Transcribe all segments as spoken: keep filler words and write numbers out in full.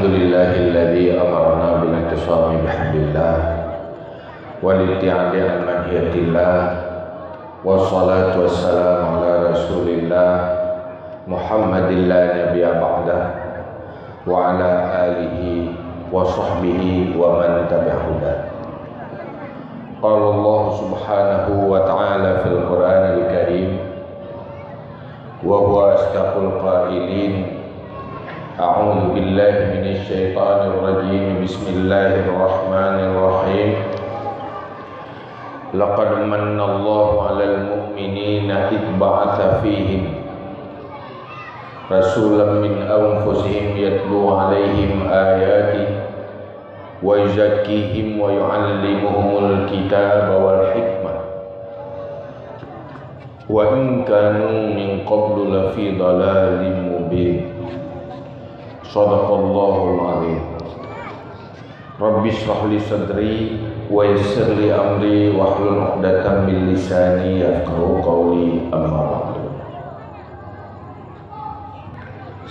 Alhamdulillahilladzi amarna bil i'tisami bihablillah wal ibtiadi an manhiyatillah. Wassalatu wassalamu ala Rasulillah Muhammadin la nabiyya ba'dah wa ala alihi wa sahbihi wa man tabi'a hudah. Qala Allah subhanahu wa ta'ala fil Qur'anil Karim, wa huwa asdaqul qailin. A'udzu billahi minasy syaithanir rajim. Bismillahirrahmanirrahim. Laqad manna Allahu 'alal mu'minina idz ba'atsa fihim rasulan min anfusihim yatlu 'alaihim ayatihi wa yuzakkihim wa yu'allimuhumul kitaba wal hikmah wa in kanu min qablu lafi dhalalin mubin. Shadaqallahul adzim. Rabbi shrah li sadri wa yassir li amri wahlul 'uqdatam min lisani yafqahu qawli, amma ba'du.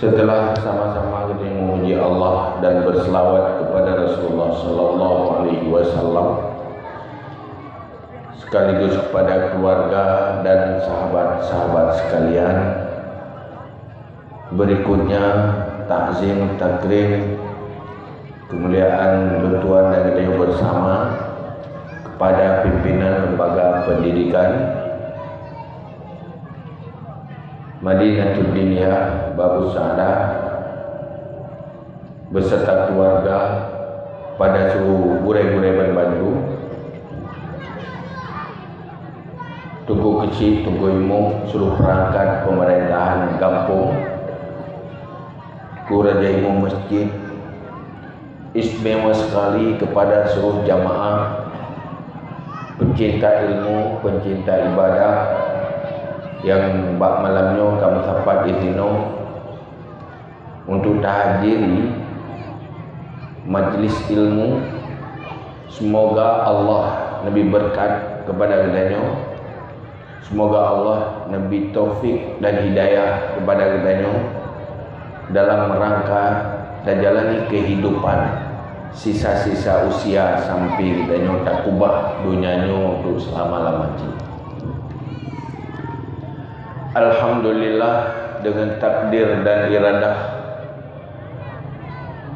Setelah sama-sama kita memuji Allah dan berselawat kepada Rasulullah sallallahu alaihi wasallam, sekaligus kepada keluarga dan sahabat-sahabat sekalian, berikutnya takzim takrim kemuliaan lôn tuan dan geutanyoe bersama kepada pimpinan Lembaga Pendidikan Madinatul Diniyah Babus Sa'adah beserta keluarga, pada seluruh gurée-gurée banmandum, Teungku Keuchik, Teungku Imum, seluruh perangkat pemerintahan gampông, Teungku Raja Imum Masjid, istimewa sekali kepada seluruh jamaah pencinta ilmu, pencinta ibadah yang bak malam nyoe ka meusapat di sinoe untuk tahadiri majlis ilmu. Semoga Allah neubri beureukat kepada geutanyoe. Semoga Allah neubri taufik dan hidayah kepada geutanyoe dalam rangka tajalani kehidupan sisa-sisa usia sampai geutanyoe takubah donya nyoe untuk selama-lama jih. Alhamdulillah, dengan takdir dan iradah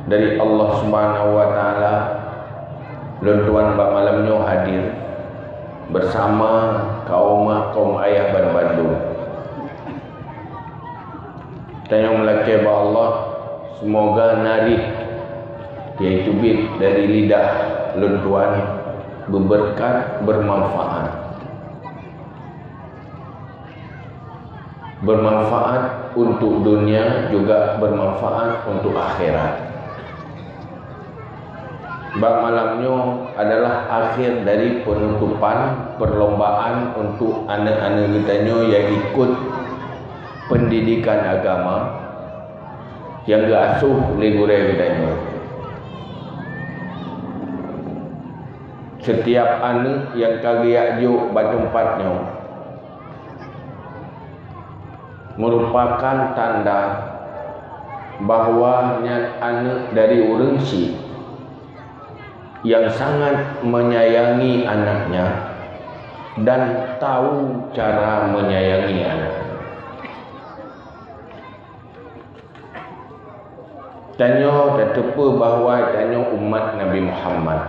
dari Allah Subhanahu wa Taala, lôn tuan bak malam nyoe hadir bersama kaum mak, kaum ayah banmandum. Tanyoe meulakée bak Allah, semoga narit, yaitu bit dari lidah lôn tuan, beubeureukat, bermanfaat. Bermanfaat untuk dunia, juga bermanfaat untuk akhirat. Bak malam nyoe adalah akhir dari penutupan perlombaan untuk aneuk-aneuk geutanyoe yang ikut pendidikan agama yang geuasuh lé gurée geutanyoe. Setiap aneuk nyang ka geujak jok bak teumpat nyoe merupakan tanda bahwa nyan aneuk dari ureuëng chik yang sangat menyayangi anaknya dan tahu cara menyayangi anaknya. Tanyoe tateupeue bahwa tanyoe umat Nabi Muhammad.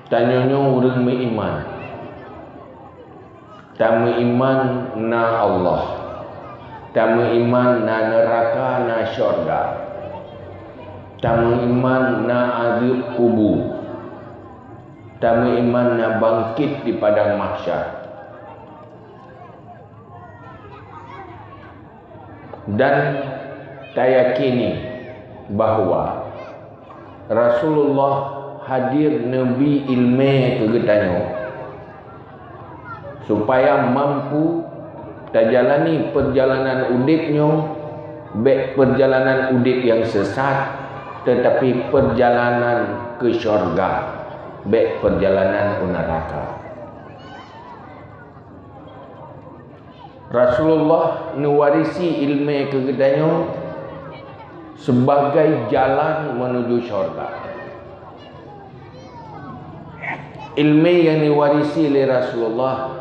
Tanyoe nyoe ureuëng meuiman. Tameuiman na Allah. Tameuiman na neuraka, na syurga. Tameuiman na azeueb kubu. Tameuiman na bangkét di padang mahsyar. Dan tayakini bahwa Rasulullah hadir neubri iéleumé keu geutanyoe, supaya mampu tajalani peurjalanan udeb nyoe bék peurjalanan udeb nyang sesat, teutapi peurjalanan keu syurga, bék peurjalanan u neuraka. Rasulullah neuwarisi iéleumé keu geutanyoe sebagai jalan menuju syurga. Ilmu nyang diwarisi lé Rasulullah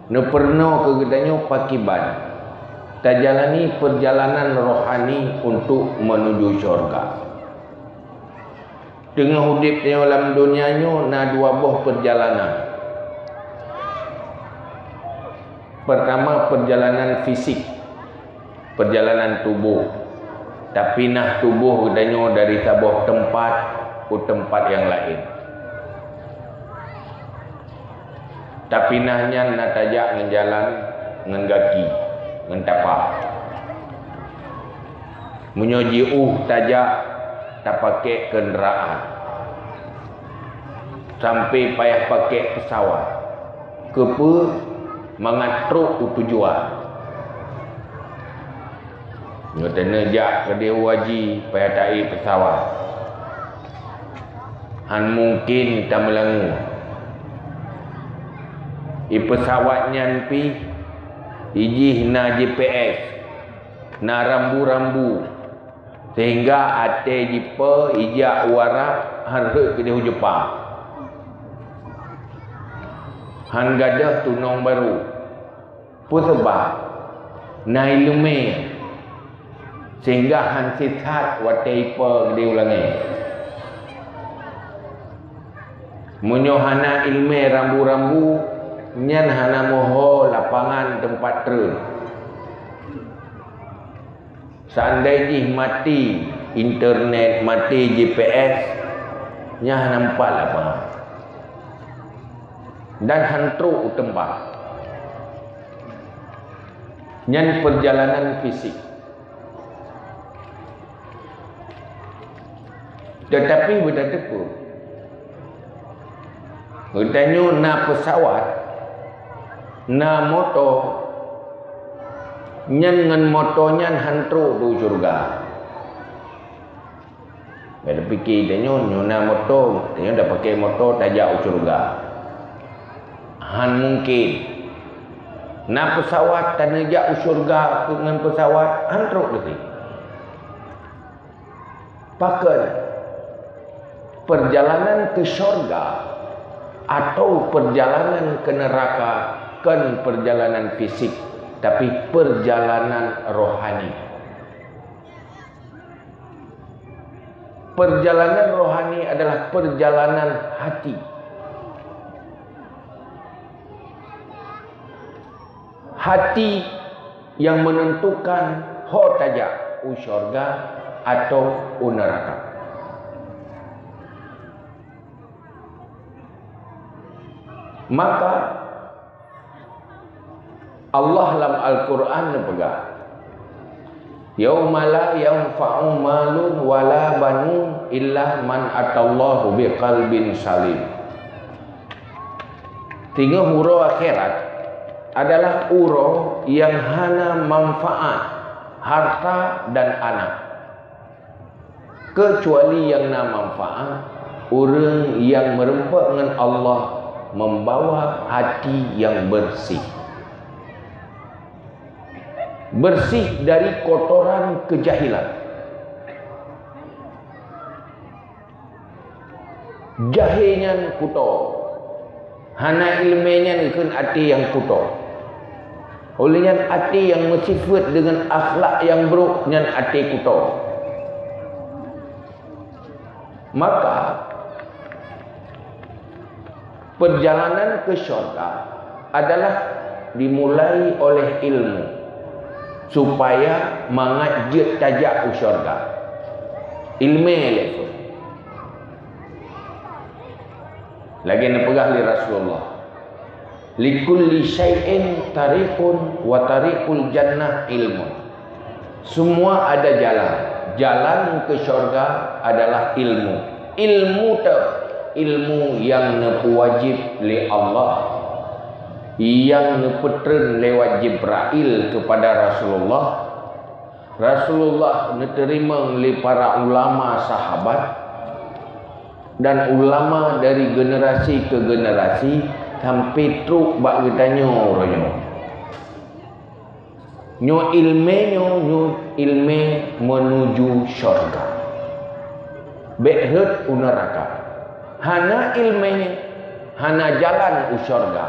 neupeurunoe keu geutanyoe pakriban tajalani peurjalanan rohani untuk menuju syurga. Teungoh udeb tanyoe lam donya nyoe na dua boh peurjalanan. Peurtama, peurjalanan fisik, peurjalanan tuboh. Tapinah tuboh geutanyoe dari saboh teumpat u teumpat nyang laén. Tapinah nyan na tajak ngon jalan, ngon gaki, ngon tapa. Meunyoe jiôh tajak, tapakék keundaraan, sampoe payah pakék peusawat. Keupeue? Mangat trok u tujuan. Nyoe teuneujak keudeh u haji, payah taék peusawat. Hán mungken tameulangue. I peusawat nyan pih, i jih na G P S, na rambu-rambu, sehingga até jipeue ijak u Arab, hán rhot keudeh u Jepang. Hán gadôh tunong barô. Peue sabab? Na iéleumé, sehingga hán sisat watée ipeue di u langét. Meunyoe hana iéleumé rambu-rambu, nyan hana meuho lapangan teumpat treun. Seandai jih maté internet, maté G P S, nyan hana meupat lapangan. Dan hán trok u teumpat. Nyan peurjalanan fisik. Teutapi beutateupeue, geutanyoe na peusawat, na moto, nyan ngon moto nyan hán trok u syeuruga. Bèk tapike tanyoe, nyoe na moto, tanyoe tapake moto tajak u syeuruga. Hán mungken. Na peusawat, taneujak u syeuruga ngon peusawat, hán trok teuh. Pakon? Peurjalanan keu syeuruga atau peurjalanan keu neuraka kon peurjalanan fisik, tapi peurjalanan rohani. Peurjalanan rohani adalah peurjalanan hati. Hati nyang meunentukan ho tajak u syeuruga atau u neuraka. Maka, Allah lam Al-Qur'an neupeugah, "Yauma la yanfa'u malun wala banun illa man atallaha biqalbin salim." Teungoh uroe akhirat adalah uroe nyang hana manfaat harta dan aneuk. Keucuali nyang na manfaat, ureuëng nyang meureumpok ngon Allah membawa hati nyang beureuséh. Beureuséh dari kotoran keujahilan. Jahé nyan kuto. Hana iéleumé nyan kheun até nyang kuto. Óh lheueh nyan até nyang meusifeuet deungon akhlak nyang brok nyan até kuto. Maka, peurjalanan keu syeuruga adalah dimulai oleh ilmu, supaya mangat jeuet tajak u syeuruga. Iéleumé lé peue? Lagée neupeugah lé Rasulullah, "Likulli syai'in tariqun wa tariqul jannah ilmun." Semua ada jalan. Jalan ke syurga adalah ilmu. Ilmu teuh, ilmu nyang neupeuwajéb lé Allah, nyang neupeutreun lewat Jibrail kepada Rasulullah. Rasulullah neuteurimong lé para ulama sahabat, dan ulama dari generasi ke generasi sampai trok bak geutanyoe uroe nyoe. Nyoe iéleumé nyoe, nyoe iéleumé meunuju syurga. Bék rhot u neuraka. Hana iéleumé, hana jalan u syurga,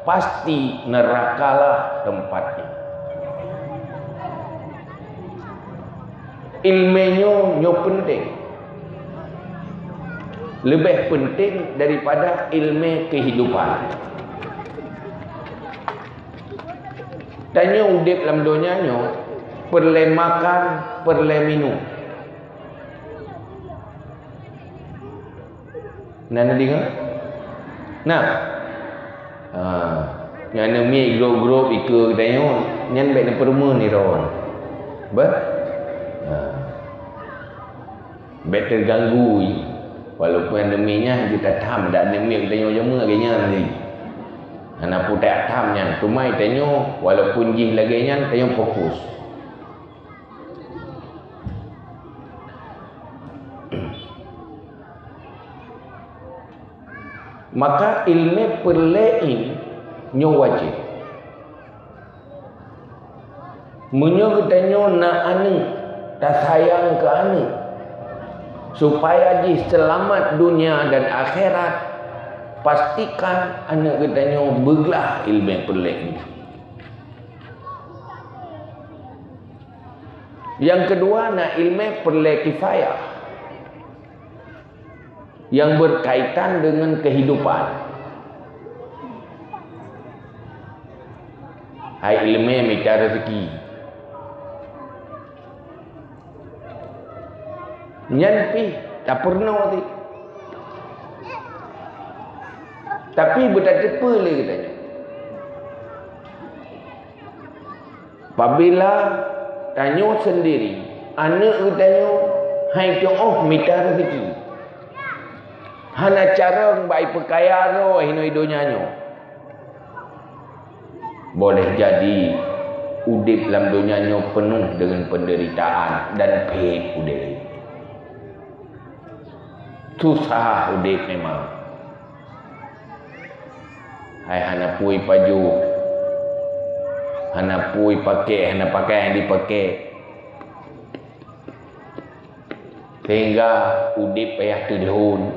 pasti neurakalah teumpat jih. Iéleumé nyoe, nyoe peunteng. Leubeh peunteng daripada iéleumé keuhidupan. Tanyoe udeb lam donya nyoe, peureulée makan, peureulée minum. Na neudeungoe? Na. Ha. Nyang aneuk miet grôp-grôp ikeue geutanyoe, nyan bék neupeurumeuen droe. Bah? Ha. Bék teuganggu. Walaupun aneuk miet nyan jeuet that tham, dak aneuk miet geutanyoe jameun lagée nyan lé. Hana peue that tham nyan, teuma tanyoe walaupun jih lagée nyan, tanyoe fokus. Maka iéleumé peureulée nyoe wajéb. Meunyoe geutanyoe na aneuk, tasayang keu aneuk, supaya jih seulamat donya dan akhirat, pastikan aneuk geutanyoe beuglah iéleumé peureulée nyoe. Nyang keudua na iéleumé peureulée kifayah nyang beukaitan deungon keuhidupan. Hai iéleumé mita raseuki. Nyan pih tapeurunoe cit. Tapi beutateupeue lé geutanyoe. Pabila tanyoe seundiri, aneuk geutanyoe hai teuôh mita raseuki, hana carông bak ipeukaya droe inoe donya nyoe, boleh jadi udeb lam donya nyoe peunoh deungon peundeuritaan dan phét udeb. Susah udeb memang. Hai hana peue ipajoh, hana peue ipakék, hana pakaian dipakék. Sehingga udeb payah teudhon,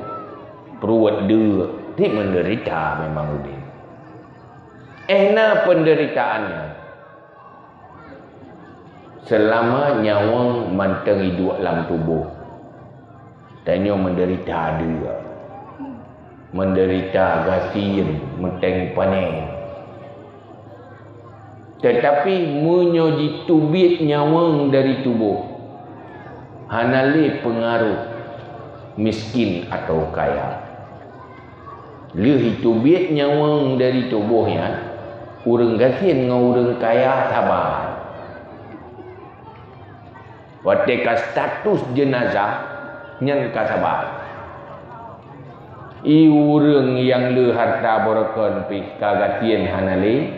pruet deuk, cit meundeurita memang udeb. Eh na peundeuritaannya. Seulama nyawöng mantong iduek lam tuboh, tanyoe meundeurita deuk, meundeurita gasien, meuténg pané. Teutapi meunyoe jiteubiet nyawöng dari tuboh, hana lé peungaroh miskin atawa kaya. Lheueh jiteubiet nyawöng dari tuboh nyan, ureuëng gasien ngon ureuëng kaya saban. Watée ka status jeunazah, nyan ka saban. I ureuëng nyang le harta beureukat pih ka gasien hana lé,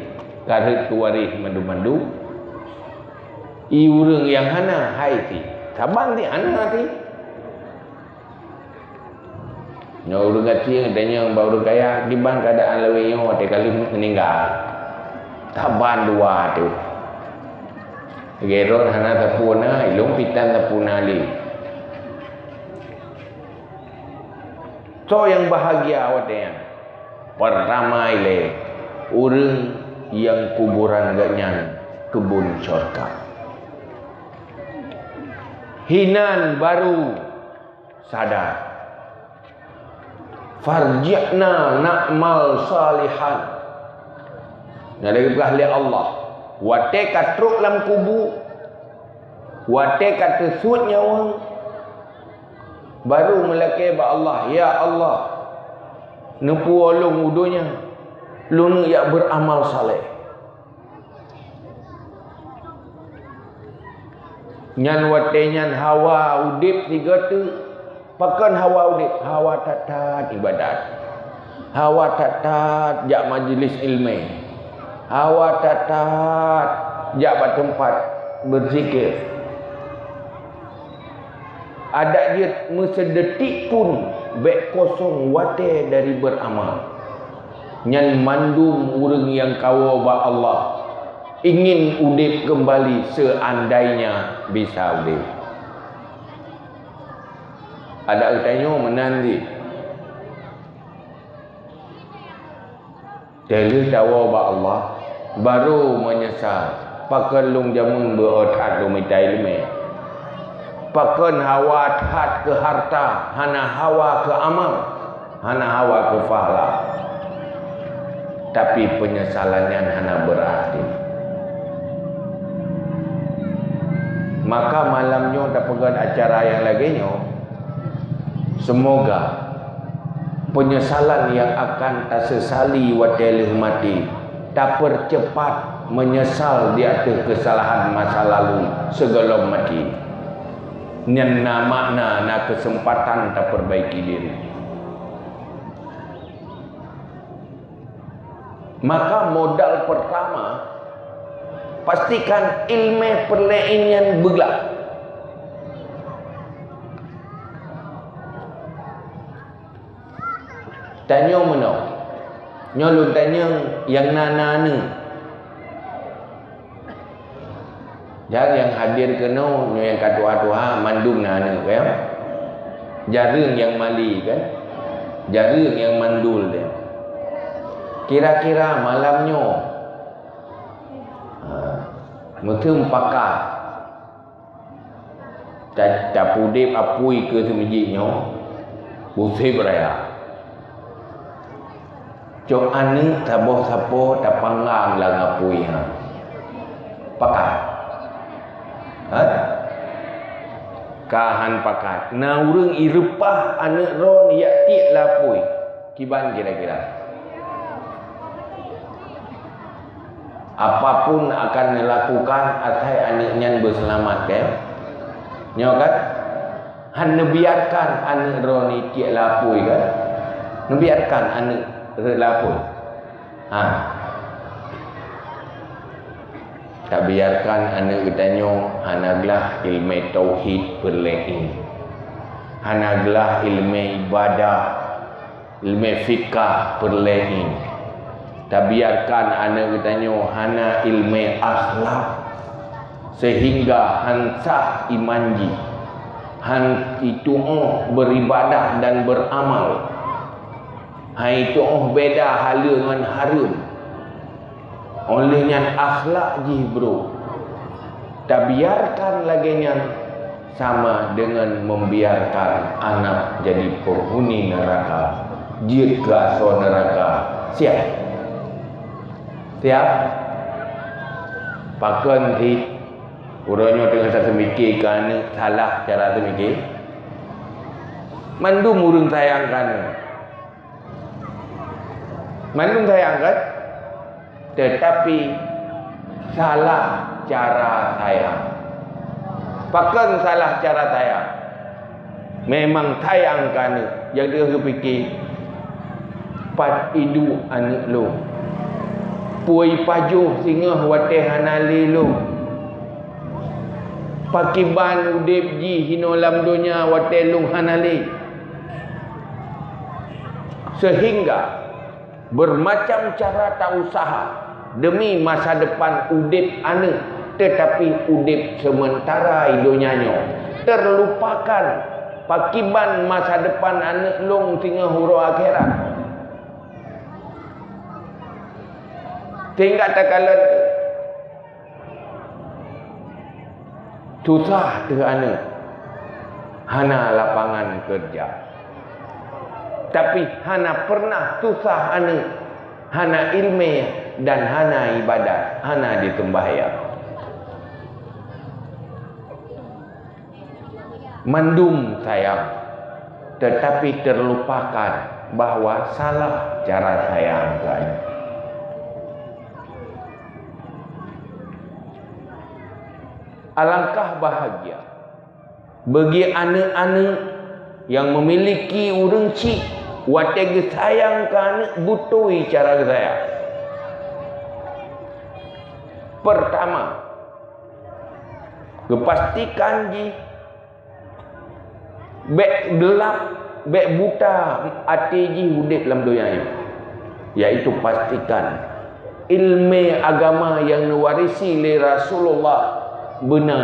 ka rhot keu waréh mandum-mandum. I ureuëng nyang hana hai cit, saban cit hana cit. Nyoe ureuëng gasien geutanyoe bak ureuëng kaya, kiban keuadaan lawét nyoe watée ka lheueh meuninggai. Saban dua teuh. Gerot hana sapeue na, ilong pitan sapeue na lé. Soe nyang bahagia watée nyan? Peurtama ilée, ureuëng nyang kuburan geuhnyan keubon syurga. Hinan baru sadar. Farji'na na'mal salihan. Nyang geupeugah lé Allah, watée ka trok lam kubu, watée ka teusuet nyawöng, baru meulakée bak Allah, "Ya Allah, neupuwoe lôn u donya, lôn neuk jak beuramal saleh." Nyan watée nyan hawa udeb sigoe teuk. Pakon hawa udeb? Hawa that-that iébadat. Hawa that-that jak majelis iéleumé. Hawa that-that jak bak teumpat beuzikir. Adak jeuet meuseudeutik pun bék kosong watée dari beuramal. Nyan mandum ureuëng nyang kawoe bak Allah, ingin udeb keumbali seandainya bisa udeb. Adak geutanyoe meunan cit. Teulheueh tawoe bak Allah, barô meunyeusal, pakon lôn jameun beu-o that lôn mita iéleumé. Pakon hawa that keu hareuta, hana hawa keu amal, hana hawa keu pahala. Tapi peunyesalan nyan hana beurarti. Maka malam nyoe tapeugét acara nyang lagée nyoe. Seumoga peunyesalan nyang akan tasesali watée lheueh maté, tapeuceupat meunyeusal di ateueh keusalahan masa lalu sigohlom maté. Nyan na makna, na keuseumpatan tapeubaiki diri. Maka modal peurtama, pastikan iéleumé peureulée nyan beuglah. Tanyoe meunoe, nyoe lôn tanyong nyang na, na aneuk. Dan nyang hadir keunoe, nyoe nyang ka tuha-tuha, mandum na aneuk, ya. Jareueng nyang mali, kan? Jareueng nyang mandul, ya. Kira-kira malam nyoe, ha, meuteumé pakat. Ta-, tapudeb apui keu seumeujid nyoe, buseb raya. Cok aneuk saboh sapo tapanggang lam apui nyan. Pakat? Ha? Ka han pakat. Na ureuëng ireupah aneuk droe jak tiek lam apui. Kiban kira-kira. Apapun akan neulakukan asai aneuk nyan beuseulamat, kan? Nyoe kan? Han neubiarkan aneuk droe nyan tiek lam apui, kan? Neubiarkan aneuk rhot lam apui. Ha. Tabiarkan aneuk geutanyoe hana glah iéleumé tauhid peureulée nyan. Hana glah iéleumé ibadah, iéleumé fikah peureulée nyan. Tabiarkan aneuk geutanyoe hana iéleumé akhlak, seuhingga han sah iman jih, han itu'oh beuribadah dan beuramal, han itu'oh beda haleue ngon hareuem. Óh lheueh nyan akhlak jih brok. Tabiarkan lagée nyan sama deungon membiarkan anak jadi penghuni neraka, jeuet keu asoe neraka. Siap? Siap? Pakon cit uroe nyoe teungoh taseumiké keu aneuk salah cara seumiké? Mandum ureuëng sayang keu aneuk. Mandum sayang, kan? Tetapi salah cara sayang. Pakon salah cara sayang? Memang sayang keu aneuk, nyang teungoh geupike, pat iduek aneuk lôn? Peue ipajoh singoh watée hana lé lôn? Pakiban udeb jih inoe lam donya watée lôn hana lé? Seuhingga beumacam cara tausaha deumi masa depan udeb aneuk, teutapi udeb seumeutara i donya nyoe, teulupakan pakiban masa depan aneuk lôn singoh uroe akhirat. Sehingga takalon susah teuh aneuk, hana lapangan keureuja. Tapi hana peureunah susah aneuk, hana iéleumé dan hana ibadat, hana jiseumbahyang. Mandum sayang, teutapi teulupakan bahwa salah cara sayang keu aneuk. Alangkah bahagia bagi aneuk-aneuk nyang meumiliki ureuëng chik watée geusayang keu aneuk beutôi cara geusayang. Peurtama, geupastikan jih bék geulab, bék buta até jih udeb lam donya nyoe, yaitu pastikan Ilmé agama nyang neuwarisi lé Rasulullah beuna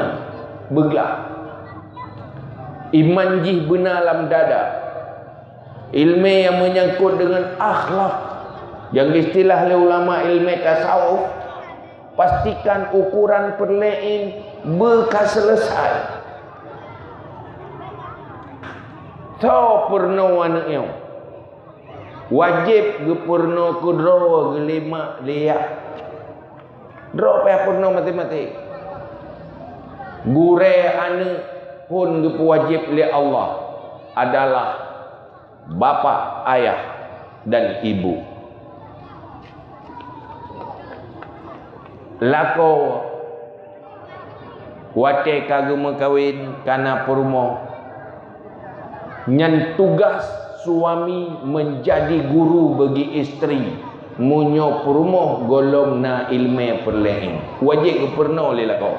beuglah. Iman jih beuna lam dada. Ilmé nyang meunyangkot deungon akhlak, nyang geuistilah lé ulama ilmé tasawuf, pastikan ukoran peureulée beuka seuleusoe. Soe peurunoe aneuëk nyoe? Wajéb geupeurunoe keu droe, geulé mak, lé yah. Droe payah peurunoe maté-maté. Gurée aneuëk phon geupeuwajéb lé Allah adalah bapak, ayah, dan ibu. Lakoe watée ka geumeukawen, ka na peurumoh, nyan tugaih suami meunjadi guru bagi istri. Meunyoe peurumoh gohlom na ileumé peureulée, wajéb geupeurunoe lé lakoe.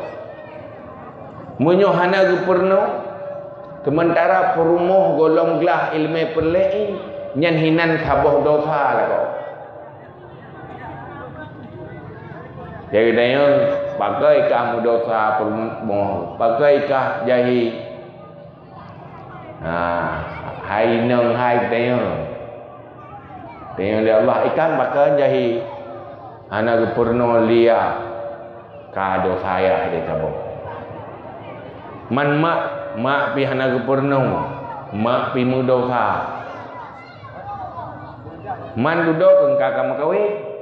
Meunyoe hana geupeurunoe, seumeuntara peurumoh gohlom glah ileumé peureulée, nyan hinan saboh dosa lakoe. Jadi geutanyoe, pakon kah meudosa peurumoh, pakon kah jahé. Ha, hai inong hai geutanyoe. Tanyong lé Allah, ikan pakon jahé hana geupeurunoe lé yah, ka dosa yah lé saboh. Man mak, mak pih hana geupeurunoe, mak pih meudosa. Man dudoe keu ka ka meukawen.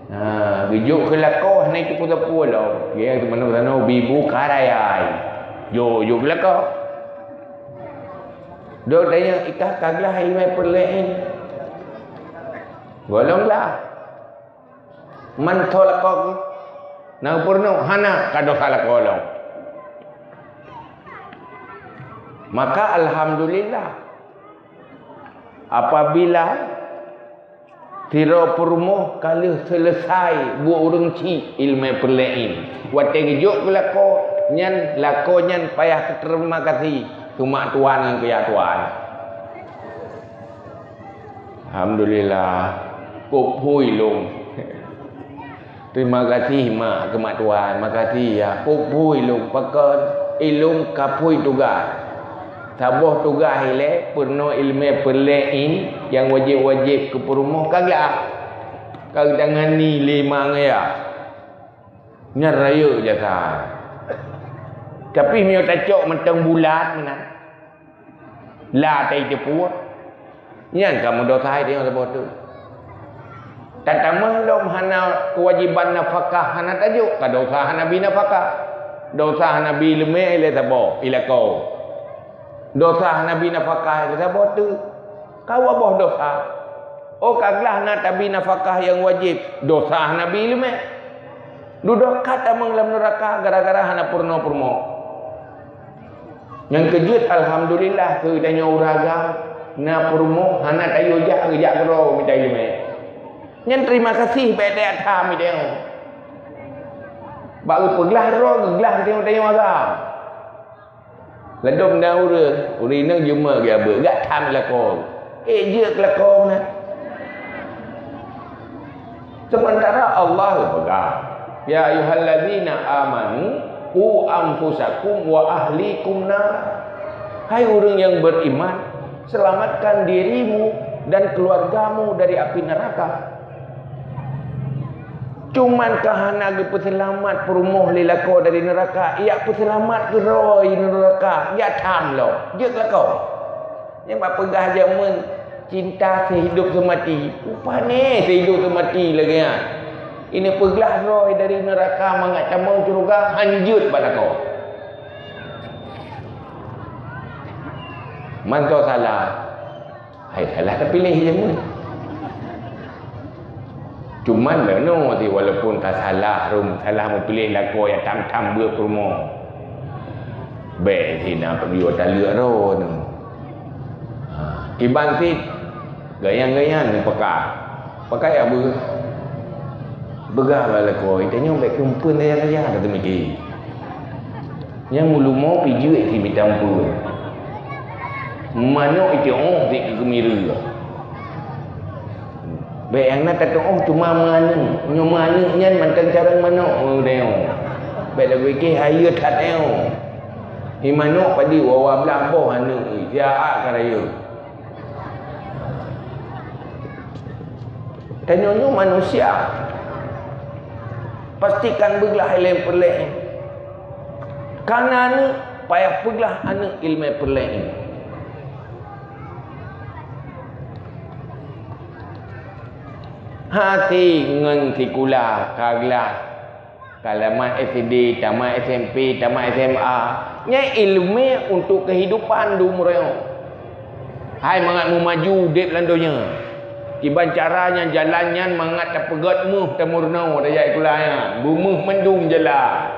Ha, geujok keu lakoe hana iteupeu-teupeu lom. Geuh teumanoe-tanoe bibu karayai. Jo, jok keu lakoe. Dok tanyong, ikah ka glah ileumé peureulée? Gohlom glah. Man tho lakoe? Na peurunoe? Hana, ka dosa lakoe lom. Maka alhamdulillah, apabila sidroe peurumoh ka lheueh seuleusai buet ureuëng chik ileumé peureulée, watée geujok keu lakoe nyan, lakoe nyan payah teurimong gaséh keu mak tuan ngon keu yah tuan. Alhamdulillah, kok phui lôn. Terima kasih mak keu mak tuan, makasih ya. Kok phui lôn, pakon ilôn ka phui tugaih. Saboh tugaih ilée peurunoe ileumé peureulée nyang wajéb-wajéb keu peurumoh ka glah, ka geutangani lé mak ngon yah. Nyan rayeuk jasa. Tapi meunyoe tacok mantong bulat meunan, la tai teupuek, nyan ka meudosa hai teuh saboh teuk. Tatamah lom hana keuwajéban nafakah hana tajok, ka dosa hana bi nafakah. Dosa hana bi ileumé ilée saboh, ilakoe. Dosa hana bi nafakah ilée saboh teuk, ka dua boh dosa. Oh ka glah na tabi nafakah nyang wajéb, dosa hana bi ileumé. Dudoe ka tamong lam neuraka gara-gara hana peurunoe peurumoh. Nyang keujeuet, alhamdulillah, keu tanyoe ureuëng agam na peurumoh hana tayue jak geujak keudroe mita ileumé. Nyan terima kasih bak that that mita nyoe. Bak geupeuglah droe geuglah tanyoe-tanyoe agam. Ladôm na ureuëng, ureuëng inong jeuet geujak beuet, gak tham lakoe. Eh, jeuet keu lakoe meunan. Seumeuntara Allah geupeugah, "Ya ayyuhallazina amanu, qu anfusakum wa ahlikum nara." Hai ureuëng nyang beriman, selamatkan dirimu dan keluargamu dari api neraka. Cuman ka hana geupeuseulamat peurumoh lé lakoe dari neuraka, jak peuseulamat keudroe di neuraka, jak tham lom, jeuet keu lakoe. Nyang bak peugah jameun cinta seuhidop seumati, rupajih seuhidop seumati lagée nyan. Ini peuglah droe dari neuraka mangat tamong syeuruga, hanjeuet bak lakoe. Mantong salah. Hai salah tapiléh jameun. Cuman meunoe cit, walaupun ka salah rum, salah meupiléh lakoe nyang tham-tham beuet peurumoh, bék cit na peudua taleuek droe nyoe. Ha, kiban cit gayang-gayang nyoe peuka. Pakai abeuh. Peugah bak lakoe, tanyoe bék keumpun raya-raya, ka teumiké. Nyang meulumo pih jeuet cit mita amphon. Manok itiôh cit keu keumireue. Bék nyang na tatu'oh cuma meuaneuk. Nyoe meuaneuk nyan mantong carông manok, oh, dayong. Bék lagée keu hayeue that, dayong. Hi manok padub, wawa blaih boh aneuk, siat ka rayeuk. Tanyoe nyoe manusia. Pasti kan beuglah ilée peureulée. Kana aneuk, payah peuglah aneuk ileumé peureulée. Hati ngon sikula ka glah. Ka tamat S D, tamat S M P, tamat S M A. Nyan ileumé untuk keuhidupan dum uroe nyoe. Hai mangat meumaju udeb lam donya. Kiban cara nyang jalan nyan mangat tapeugét méuh tameurunoe tajak sikula nyan. Beumeuh mandum jalan.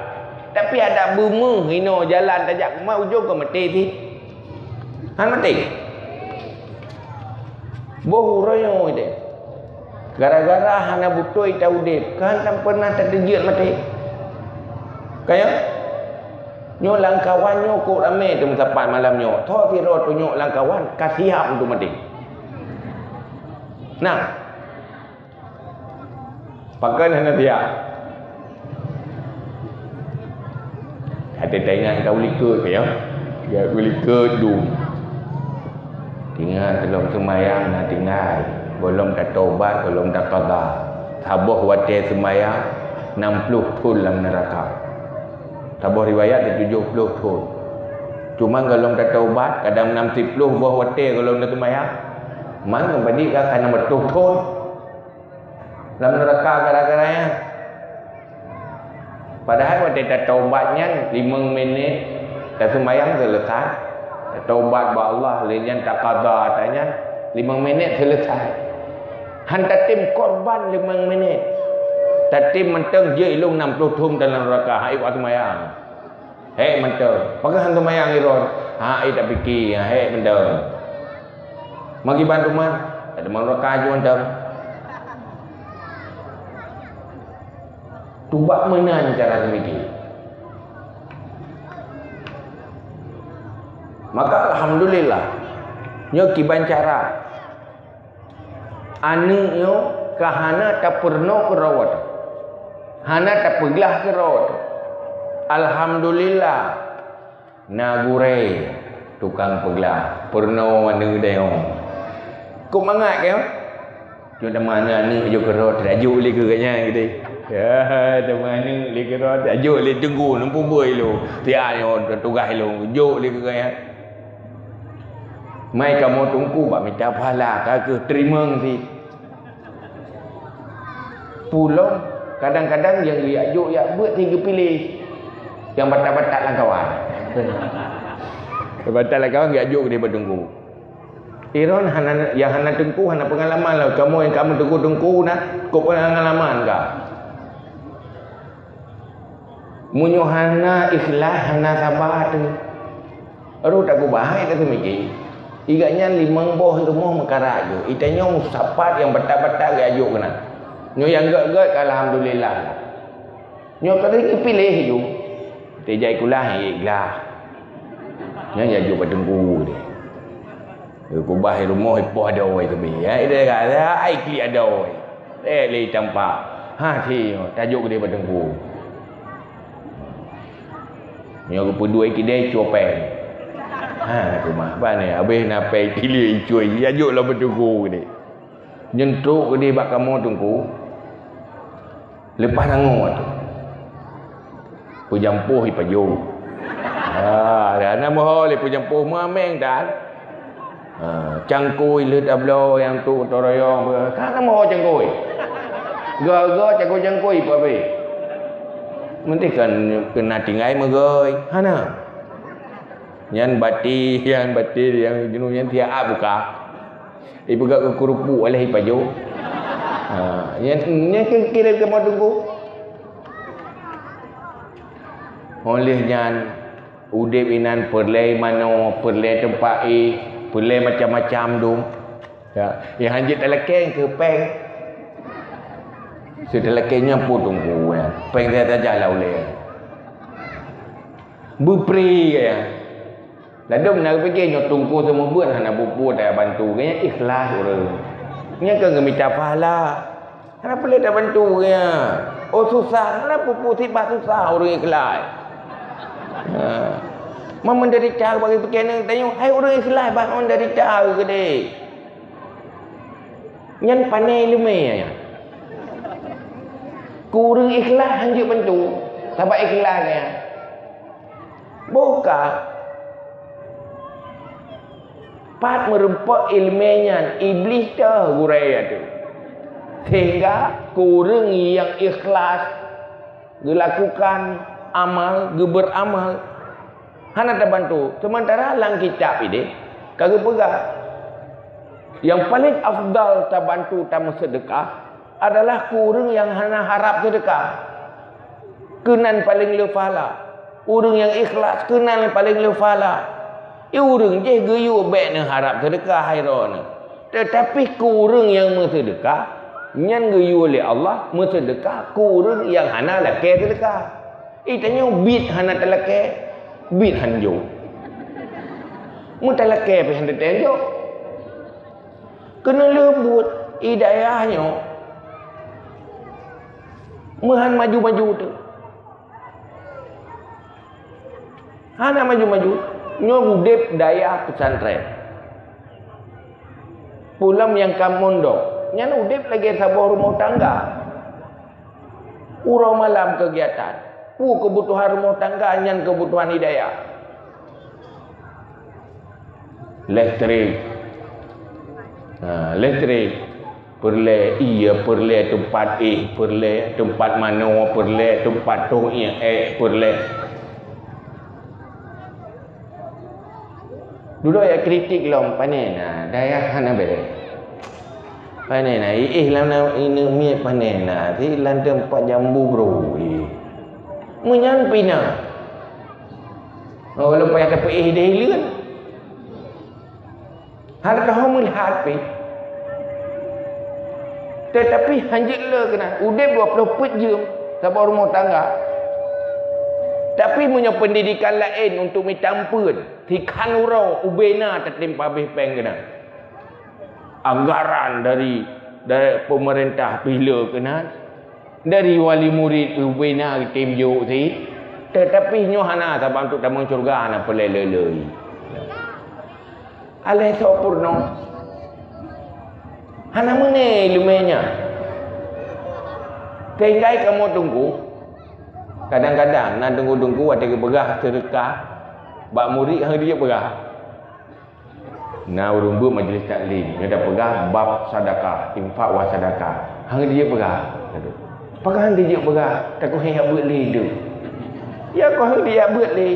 Tapi adak beumeuh inoe jalan tajak keumah ujong ka maté cit. Han maté. Boh uroe nyoe deh. Gara-gara hana beutôi taudeb, kan tan pernah tateujeuet maté. Kaya? Nyoe lam kawan nyoe kok ramé teumeusapat malam nyoe. Tho sidroe tunyok lam kawan, ka siap untuk maté. Nah. Pakon hana siap? Até taingat ka ulikot, ya. Ya, ulikot dum. Tinggai gohlom seumayang na tinggai. Gohlom tatobat, gohlom taqadha. Saboh watée seumayang, nam ploh thon lam neuraka. Saboh riwayat, tujoh ploh thon. Cuma gohlom tatobat, kadang nam siploh boh watée gohlom taseumayang. Man, padit ka, ka nam reutôh thon. Lam neuraka gara-gara nyan. Padahai watée tatobat nyan limong minét, taseumayang seuleusai. Tatobat bak Allah, lheueh nyan taqadha ata nyan, limong minét seuleusai. Han tatem korban limong minét. Tatem mantong jeuet ilong nam ploh thon dalam neuraka, hai wak seumayang. Hék mantong. Pakon han seumayang Iron? Ha, eh, tapike, ha, hék mantong. Magi bantu man, ada manusia kaju mantong. Tubak meunan cara seumiké. Maka alhamdulillah, nyoe kiban cara. Aneuk nyoe ka hana tapeurunoe keudroe, hana tapeuglah keudroe. Alhamdulillah, na gurée tukang peuglah, peurunoe aneuk dayong. Kok mangat keu? Cuma teuma aneuk-aneuk jok keudroe, tajok lé keu gobnyan gitu. Ya, teuma aneuk lé keudroe, tajok lé teungku, neupeubuet ilong. Tiak nyoe tugaih ilong, jok lé keu gobnyan. Mai kamoe teungku bak mita pahala, ka keuh teurimong cit. Pulom, kadang-kadang nyang geujak jok jak beuet cit geupiléh. Nyang batat-batat lam kawan. Batat lam kawan geujak jok keudeh bak teungku. Iron hana, nyang hana teungku, hana peungalaman lom. Kamoe nyang ka meuteungku-teungku na, kok peungalaman ka. Meunyoe hana ikhlas, hana saba teuh. Roh takeubah hai taseumiké. Iga nyan limong boh rumoh meukarat jih. Itanyoe meusapat nyang batat-batat geujak jok keunan. Nyoe nyang gét-gét ka alhamdulillah. Nyoe ka lheueh geupiléh jih. Teuh jai kulah ikhlas. Nyan jak jok bak teungku deh. Kubah rumoh ipoh adoe teubi. Ya, ida ka ai klik adoe. Eh, lé tampak. Ha, si, tajok keudeh bak teungku. Nyoe geupeudua keudeh cue péng. Ha, teuma. Ban ni, habéh na péng tilie icue, ya jok lom bak teungku keudeh. Nyan trok keudeh bak kamoe teungku. Leupah tangoe tu. Peujampoh ipajoh. Ha, hana meuho lé peujampoh meuameng dan. Ha, cangkôi leuet abloe nyang tu toroyong. Hana meuho cangkôi. Gaga cangkôi-cangkôi ipabe. Meuntih kan keunan tinggai meugôi. Hana. Nyan bati, nyan bati, nyang jinoe nyan tiak buka. Ipeugah keu keurupuk aleh ipajoh. Ha, nyan, nyan kira-kira kamoe teungku. Óh lheueh nyan, udeb inan peureulée manoe, peureulée teumpat éh, peureulée macam-macam dum. Ya, nyang hanjeuet talakée keu péng. Seutalakée nyan peue teungku nyan. Péng saja lah ulée. Beupri gaya. Ladôm na geupike nyoe teungku seumeubeuet hana peue-peue tabantu, gaya ikhlas ureuëng. Nyan kan geumita pahala. Hana peureulée tabantu ureuëng nyan. Oh, susah, hana peue-peue sibak susah ureuëng ikhlaih. Ha. Meunyoe menderita bagi pikiran tanyoe, hai ureuëng ikhlaih bah menderita keudeh. Nyan pane ileumé nyan. Keu ureuëng ikhlaih hanjeuet bantu, sabab ikhlaih nyan. Boh ka, pat meurumpok ileumé nyan, Iblih teuh gurée ateueh. Sehingga keu ureuëng nyang ikhlas geulakukan amal, geuberamal, hana tabantu. Seumantara lam kitab ideh ka geupeugah, nyang paleng afdal tabantu tameuseudeukah adalah keu ureuëng nyang hana harab seudeukah. Keunan paleng le pahala. Ureuëng nyang ikhlas keunan paleng le pahala. I ureuëng jih geuyue bék neuharab seudeukah hai droeneuh. Teutapi keu ureuëng nyang meuseudeukah, nyan geuyue lé Allah meuseudeukah keu ureuëng nyang hana lakée seudeukah. I tanyoe biet hana talakée, biet hanjeuet. Meutalakée pih hana tanjeuet. Keuneuk leubuet i dayah nyoe meuhan maju-maju teuh. Hana maju-maju, nyoe udeb dayah pesantren. Pulam nyang ka mondok, nyan udeb lagée saboh rumoh tangga. Uroe malam keugiatan. Peue keubutuhan rumoh tangga nyan keubutuhan hidayah. Listrik. Ha, listrik. Peureulée ie, peureulée teumpat éh, peureulée teumpat manoe, peureulée teumpat tong ék, peureulée. Dudoe jak kritik lom, pane na dayah hana bée. Pane na iéh lam na ineuk miet, pane na si lam teumpat jambu bro. Meunyan pih na. Oh, leupah tapeuéh deh leuen. Hana teuh meulihat pih. Teutapi hanjeuet le keunan udeb dua ploh peuet jeuem saboh rumoh tangga. Tapi meunyoe peundidikan laén untuk mita ampeuen, sikhan uroe ubena tatimpa beh péng keunan. Anggaran dari, dari pemerintah pih le keunan. Dari wali murid ubena geutem jok si. Teutapi nyoe hana sabab untuk tamong syeuruga hana peureulée lé-lé. Aléh soe peurunoe. Hana meuné ileumé nyan. Tinggai kamoe teungku. Kadang-kadang na teungku-teungku watée geupeugah seudeukah bak murit hana jeuet peugah. Na ureuëng beuet majlis taklim, nyoe tapeugah bab sadakah, infak wa sadakah. Hana jeuet peugah. Pakon hana jeuet peugah? Takot hana beuet lé tu. Ya kok hana beuet lé.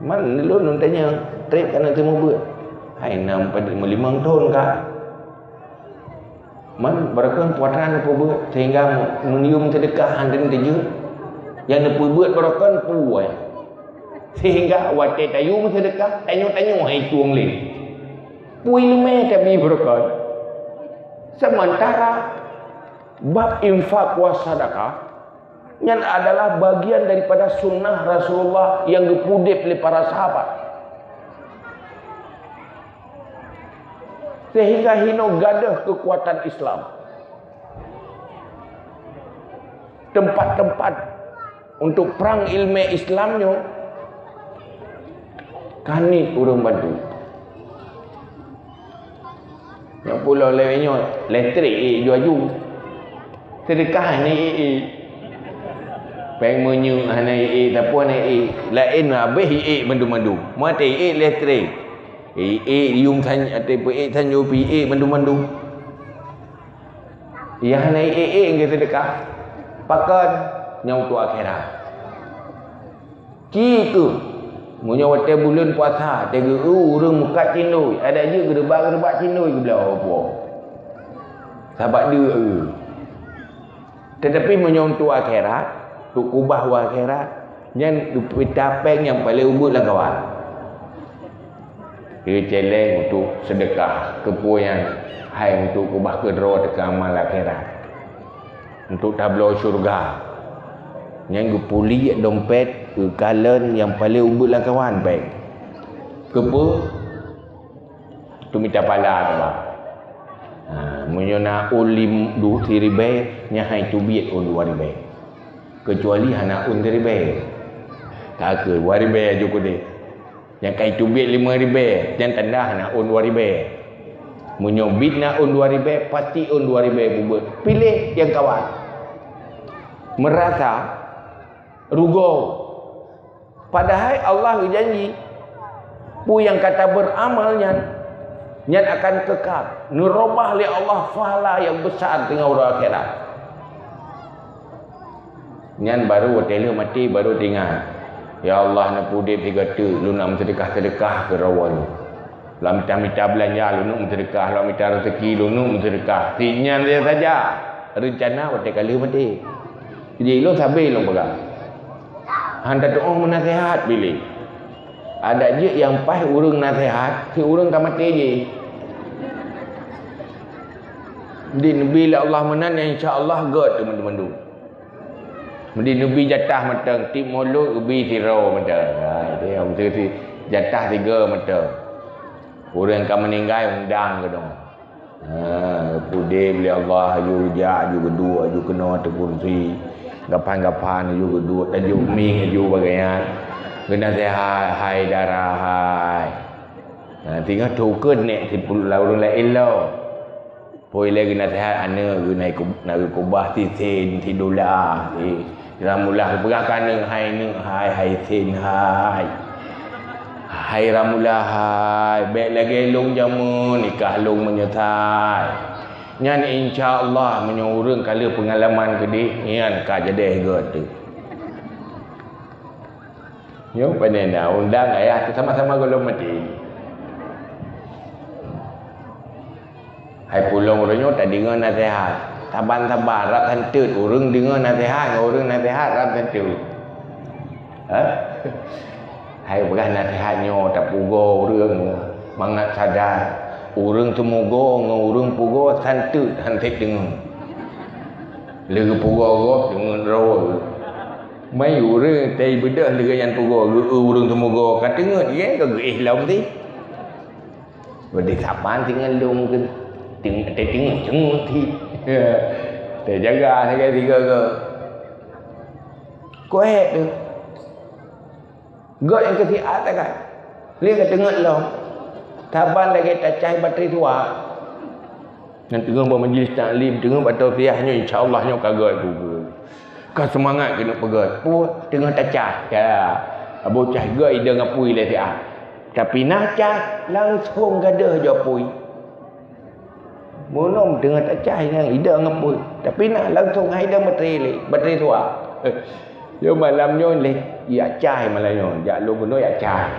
Man lôn tanya, treb kana teumeubuet. Hai nam padum limong thon ka. Man barokon puasa neupeubuet sehingga meunyium seudeukah hana teujeuet. Nyang neupeubuet barokon puai. Sehingga watée tayum seudeukah, tanyoe-tanyoe hai tueng lé. Pui leumé tabi barokon. Sementara bab infak wa sadakah, nyan adalah bagian daripada sunnah Rasulullah nyang geupeudeb lé para sahabat. Sehingga hinoe gadôh keukuatan Islam. Teumpat-teumpat untuk prang ileumé Islam nyoe, kaniet ureuëng bantu. Nyang pulo lewat nyoe, listrik ék ju-aju. Seudeukah hana ék-ék. Péng meunyeuk hana ék-ék, sapeue hana ék-ék. Laén habéh ék-ék mandum-mandum. Maté ék listrik. Ék-ék yum san, até peuék san ju pih ék mandum-mandum. Nyang hana ék-ék geuseudeukah. Pakon? Nyang untuk akhirat. Ci kheueh, meunyoe watée buleuen puasa, teugeue ureuëng meukat cindôi, adak jeuet geureubak-geureubak cindôi geubloe po. Sabab deuk. Teutapi meunyoe untuk akhirat, untuk kubah u akhirat, nyan geupeuta péng nyang paleng ubeuet lam kawan. Keu céléng untuk seudeukah, keupeue nyan hai untuk kubah keudroe teuka amal akhirat. Untuk tabloe syeuruga. Nyan geupuliek dompet keu kalon nyang paleng ubeuet lam kawan péng. Keupeue? Untuk mita pala teuba. Ha, meunyoe na ôn lim-, du-, siribèe, nyan han teubiet ôn dua ribèe. Keucuali hana ôn siribèe. Ka keuh dua ribèe aju keudeh. Nyang ka teubiet limong ribèe, nyan tanda hana ôn dua ribèe. Meunyoe biet na ôn dua ribèe, pasti ôn dua ribèe beubeuet. Piléh nyang kawan. Meurasa rugoe. Padahai Allah geujanji, peue nyang ka tabeuramal nyan, nyan akan kekal, neureubah lé Allah pahala nyang besar teungoh uroe akhirat. Nyan barô watèe lheueh maté, barô teuingat, "Ya Allah, neupeuudép sigoe teuk, lôn nak meuseudeukah-seudeukah keu droe nyoe." Lôn mita-mita beulanja, lôn neuk meuseudeukah, lôn mita raseuki, lôn neuk meuseudeukah. Sit nyan saja reuncana watèe ka lheueh maté. Jadi, lôn sabe lôn peugah. Han tatu'oh meunaseuhat piléh. Adak jeuet nyang paih ureueng naseuhat, sit ureueng ka maté jih. Di neubi lé Allah meunan, insya Allah gèt teuma mandum. Meunyoe neubi jatah mantong, tiep mulod geubi sidroe mantong. Ha, itu nyang beutôi sit jatah sigoe mantong. Ureueng ka meuninggai undang keunoe. Ha, geupeuudép lé Allah, aju jak, aju geuduek, aju keunoe ateueh kursi. Gaphan-gaphan aju geuduek, aju mieng, aju bagian. Geunaseuhat, hai dara hai. Ha, teungoh teukeun nèk sipul-, lam ureueng laén lom. Peue lé geunaseuhat aneuk geuh na geu-, na geukubah sit sèn, sit dola, sit ramula, geupeugah keu aneuk, "Hai neuk hai, hai sèn hai. Hai ramula hai, bèk lagèe lôn jameun, i kah lôn meunyeusai." Nyan insya Allah meunyoe ureueng ka lheueh peungalaman keudéh, nyan ka jadèh gèt teuk. Nyoe pane na undang ayah teu sama-sama gohlom maté. Hai pulang uroe nyoe tadeungoe naseuhat. Saban-saban rab santôt, ureueng deungoe naseuhat ngon ureueng naseuhat rab santôt. Ha? Hai peugah naseuhat nyoe tapugoe ureueng mangat sadar. Ureueng teupugoe ngon ureueng pugoe santôt han sép deungoe. Lé geupugoe gob deungon droe. Mai ureueng tai beudôh lé gobnyan pugoe, geu-eu ureueng teupugoe ka teungeut, nyan ka geuéh lom teuh. Beude saban teungeut lôn keu teungeut, teungeut cit. Teujaga sagai sigoe-goe. Kok hék teuh. Gèt nyang keu siat sagai. Lé ka teungeut lom. Saban lagèe tacai batri suak. Nyang teungoh bak majlis taklim, teungoh bak tausiah nyoe, insya Allah nyoe ka gèt geuh. Ka seumangat keuneuk peugèt. Peue? Teungoh tacah. Ya. Abu cah gèt idong apui lé siat. Tapi na cah langsông gadôh aju apui. Bunoe teungoh tacai nyan idong apui. Tapi na langsông hai idong batri lé, batri suak. Yo malam nyoe lé, ya cai malam nyoe. Jak lôn bunoe ya cai.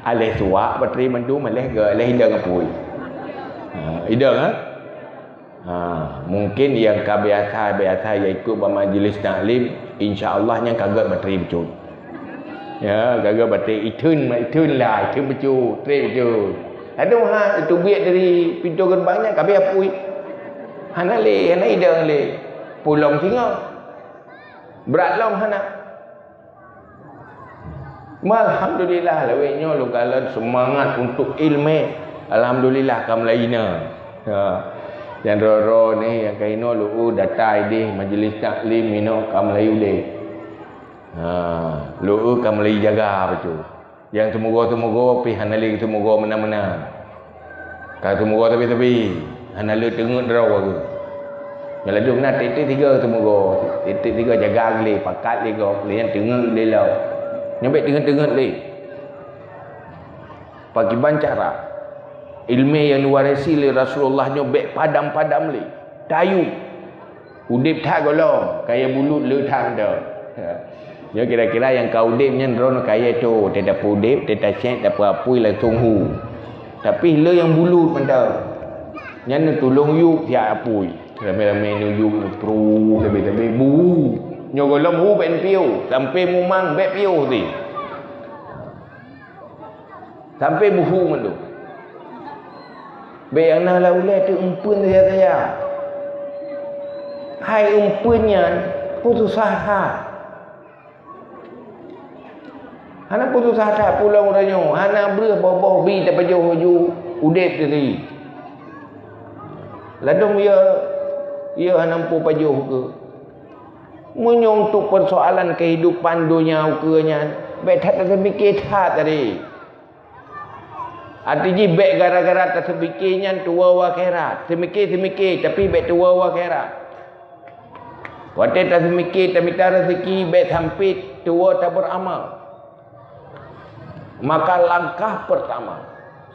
Aléh suak batri mandum, aléh gèt, aléh idong apui. Ha, idong, ha? Ha, mungkin nyang ka biasa-biasa ya ikut bak majlis taklim, insya Allah nyan ka gèt batri bacut. Ya, ka gèt batri itheun, itheun lah, itheun bacut, trép bacut. Aduh ha, teubiet dari pintoe geureubang nyan ka habéh apui. Hana lé, hana idong lé. Pulang singoh. Brat lom hana. Alhamdulillah, lawét nyoe lôn kalon seumangat untuk ileumèe. Alhamdulillah, ka meulayeue na. Ha. Nyang droe-droe nyoe nyang ka inoe lôn data idéh majlis taklim inoe ka meulayeue udép. Ha, lôn ka meulayeue jaga bacut. Nyang teupugoe-teupugoe pih hana lé teupugoe meunan-meunan. Ka teupugoe sabe-sabe, hana lé teungeut droe geuh. Nyoe ladôm na tiep-tiep sigoe teupugoe, tiep-tiep sigoe jaga lé, pakat lé gob, lé nyan teungeut lé lom. Nyan bèk teungeut-teungeut lé. Pakiban cara? Ileumèe nyang neuwarisi lé Rasulullah nyoe bèk padam-padam lé. Tayue. Udép that gohlom, kayèe bulut le that mantong. Nyoe kira-kira nyang ka udép nyan droeneuh kayèe tho, teuh tapeuudép, teuh tacèt, tapeuapui langsông hu. Tapi le nyang bulut mantong. Nyan neutulông yup siat apui. Ramé-ramé neuyup neupruh, sabe-sabe bu. Nyoe gohlom hu bèk neupiôh, sampoe mumang bèk piôh teuh. Sampoe buhu mandum. Bèk nyang na lam ulèe teuh eumpeuen saja-saja. Hai eumpeuen nyan, peue susah that. Hana peue susah that pulang uroe nyoe, hana breuh boh-boh bi tapajoh aju udép teuh. Ladôm ya, ya hana mampu pajoh ukeue. Meunyoe untuk persoalan kehidupan dunia ukeue nyan, bèk that taseumike that tadi. Arti jih bèk gara-gara taseumike nyan tuwoe u akhirat. Seumike-seumike, tapi bèk tuwoe u akhirat. Watèe taseumike tamita raseuki, bèk sampé tuwoe taberamal. Maka langkah pertama,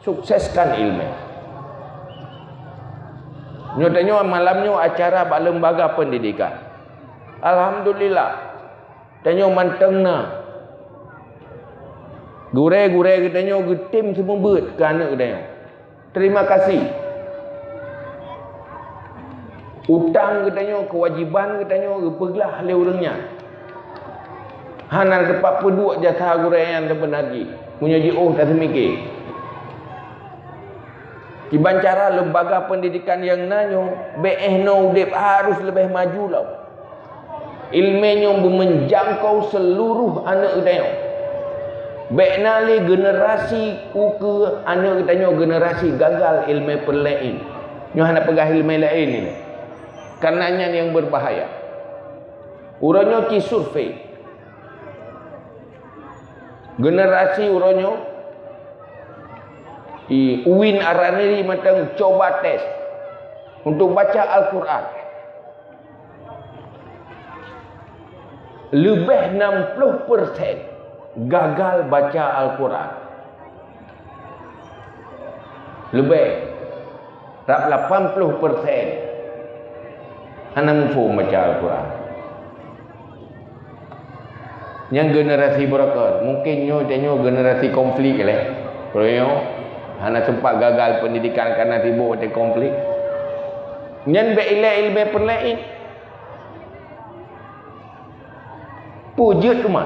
sukseskan ilmu. Nyoe tanyoe malam nyoe acara bak lembaga pendidikan. Alhamdulillah, tanyoe mantong na. Gurèe-gurèe geutanyoe geutem seumeubeuet keu aneuk geutanyoe. Terima kasih. Utang geutanyoe, kewajiban geutanyoe geupeuglah lé ureueng nyan. Hana teumpat peuduek jasa gurèe nyan seubeuna jih, meunyoe jiôh taseumike. Kiban cara lembaga pendidikan nyang na nyoe, bèk éh noe udép harôh leubèh maju lom. Ileumèe nyoe beumeujangkau seuluruh aneuk geutanyoe. Bèk na lé generasi ukeue aneuk geutanyoe generasi gagal ileumèe peureulèe. Nyoe hana peugah ileumèe laén nyoe. Karena nyan nyang beubahaya. Uroe nyoe ci survei. Generasi uroe nyoe, i, UIN Araniri mantong cuba tes untuk baca Al-Quran. Leubeh enam puluh persen gagal baca Al-Quran. Leubeh, rab lapan puluh persen hana muphom baca Al-Quran. Nyang generasi beureukat, mungkin nyoe, nyoe generasi konflik lé. Kalau nyoe hana sempat gagal pendidikan karena sibuk watèe konflik. Nyan bèk ilèe ileumèe peureulèe. Peue jeuet teuma?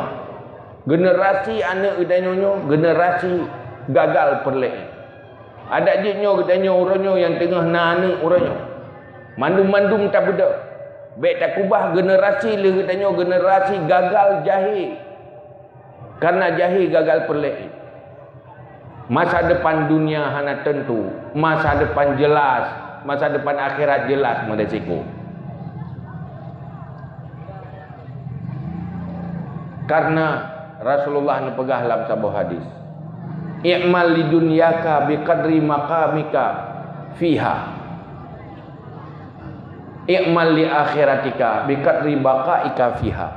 Generasi aneuk geutanyoe nyoe, generasi gagal peureulèe. Adak jeuet nyoe geutanyoe uroe nyoe nyang teungoh na aneuk uroe nyoe. Mandum-mandum tabeudôh. Bèk takubah generasi lheueh geutanyoe generasi gagal jahé. Karena jahé gagal peureulèe. Masa depan dunia hana tentu, masa depan jelas, masa depan akhirat jelas meurisiko. Karena Rasulullah neupeugah lam saboh hadis, "I'mal li dunyaka bi qadri maqamika fiha. I'mal li akhiratika bi qadri baqaika fiha."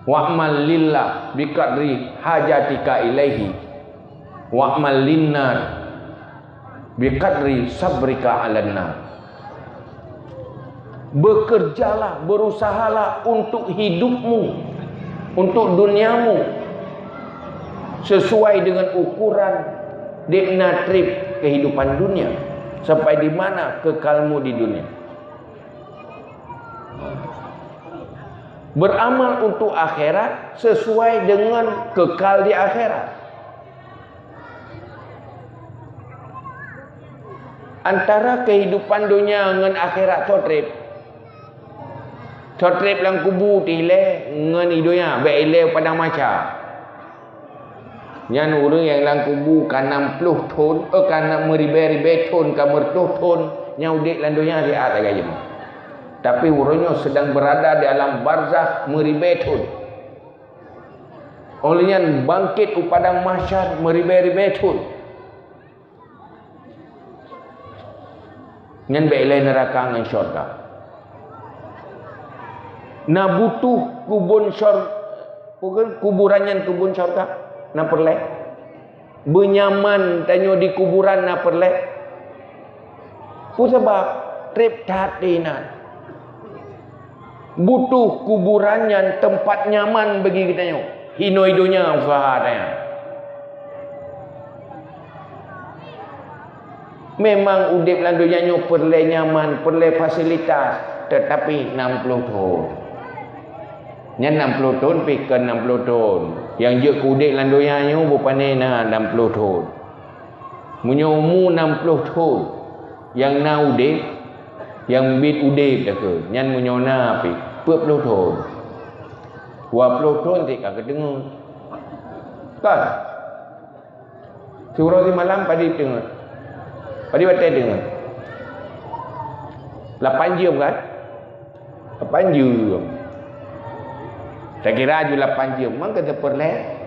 Wa'mal lillah biqadri hajatika ilaihi. Wa'mal linnar biqadri sabrika 'alan nar. Bekerjalah, berusahalah untuk hidupmu, untuk duniamu, sesuai dengan ukuran dek na trip kehidupan dunia, sampai di mana kekalmu di dunia. Beramal untuk akhirat sesuai dengan kekal di akhirat. Antara kehidupan dunia ngon akhirat, soe treb? Soe treb lam kubu teuh ilèe ngon i dunia, bèk ilèe padang mahsyar. Nyan ureueng nyang lam kubu ka nam ploh thon, eh, ka nam meuribèe-ribèe thon, ka meureutoh thon, nyang udép lam donya siat lagèe nyoe. Tapi ureueng nyoe sedang berada di alam barzakh meuribèe thon. Óh lheueh nyan bangkét u padang mahsyar meuribèe-ribèe thon. Nyan bèk ilèe neuraka ngon syurga. Na butuh kubon syur-, kuburan nyan kubon syurga? Na peureulèe? Beunyaman tanyoe di kuburan na peureulèe? Peue sabab? Treb that inan. Butuh kuburan nyan teumpat nyaman bagi geutanyoe. Hinoe donya useuha tanyoe. Memang udép lam donya nyoe peureulèe nyaman, peureulèe fasilitas, teutapi nam ploh thon. Nyan nam ploh thon pih kon nam ploh thon. Nyang jeuet keu udép lam donya nyoe bupane na nam ploh thon. Meunyoe umu nam ploh thon, nyang na udép, nyang biet udép takheun, nyan meunyoe na pih, peuet ploh thon. Dua ploh thon cit ka geudeungoe. Kan? Siuroe simalam padub deungoe. Padub watèe deungoe. Lapan jeuem kan? Lapan jeuem. Takira aju lapan jeuem, man ka teupeu lhée.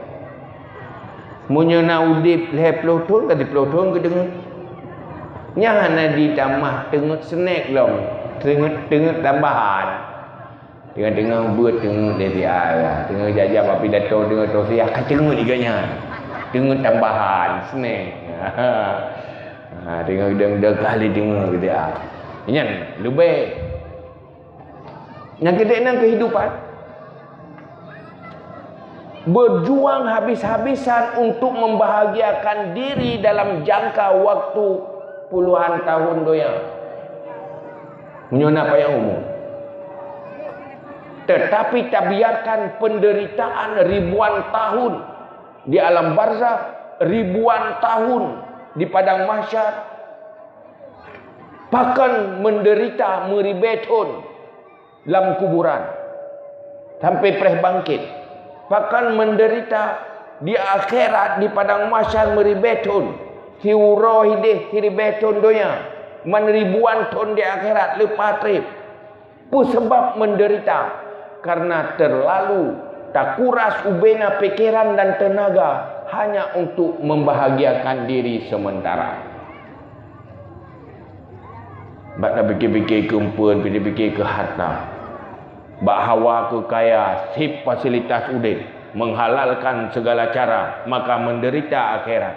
Meunyoe na udeb lhée ploh thon, ka siplôh thon geudeungoe. Nyan hana jitamah teungeut snack lom, teungeut, teungeut tambahan. Teungoh-teungoh beuet teungeut lé siat, teungoh jak-jak bak pidato teungoh tosiah, ka teungeut juga nyan. Teungeut tambahan, snack. Ha, teungoh deng-deng kali teungoh gitu ah. Nyan leubeh. Nyang keudeh nan kehidupan. Berjuang habis-habisan untuk membahagiakan diri dalam jangka waktu puluhan tahun donya. Meunyoe na payah umur. Tetapi tabiarkan penderitaan ribuan tahun di alam barzakh, ribuan tahun di padang mahsyar, pakon menderita meuribée thon lam kuburan sampai preh bangkit. Pakon menderita di akhirat, di padang mahsyar meuribée thon, siuroe ideh siribée thon donya, man ribuan thon di akhirat leupah treb. Peue sabab menderita? Karena terlalu takuras ubena pikiran dan tenaga hanya untuk membahagiakan diri sementara. Bak tapike-pike keu eumpeuen, pike-pike keu harta. Bak hawa keu kaya, sip fasilitas udeb, menghalalkan segala cara, maka menderita akhirat.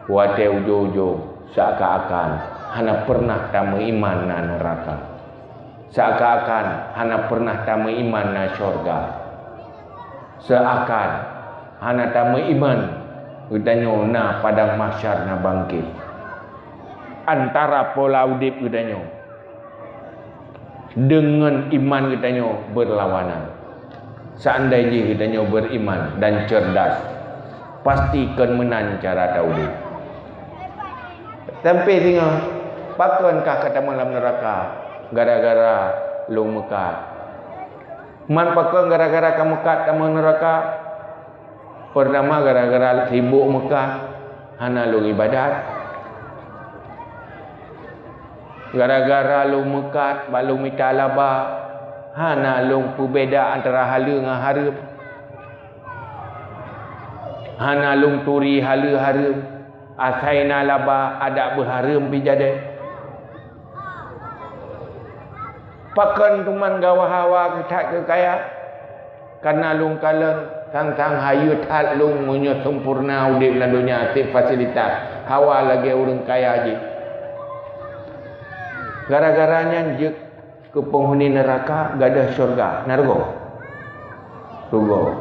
Watée ujong-ujong, seakan-akan hana pernah tameuiman na neuraka. Seakan-akan hana pernah tameuiman na syurga. Seakan hana tameuiman geutanyoe na padang mahsyar na bangkét. Antara pola udeb geutanyoe deungon iman geutanyoe beurlawanan. Seandai jih geutanyoe beuriman dan cerdas, pasti kon meunan cara taudeb. Sampai singoh, pakon kah ka tamong lam neuraka gara-gara lôn meukat? Man pakon gara-gara ka meukat tamong neuraka? Peurtama, gara-gara sibok meukat, hana lôn ibadat. Gara-gara lôn meukat, bak lôn mita laba, hana lôn peubeda antara haleue ngon hareuem. Hana lôn turi haleue hareuem, asai na laba adak beuhareuem pih jadi. Pakon teuma gawa hawa keu that keu kaya? Kareuna lôn kalon sang-sang hayeu that lôn meunyoe sempurna udeb lam donya, sép fasilitas, hawa lagée ureuëng kaya jih. Gara-gara nyan jeuet keu peunghuni neuraka, gadôh syeuruga, na rugoe? Rugoe.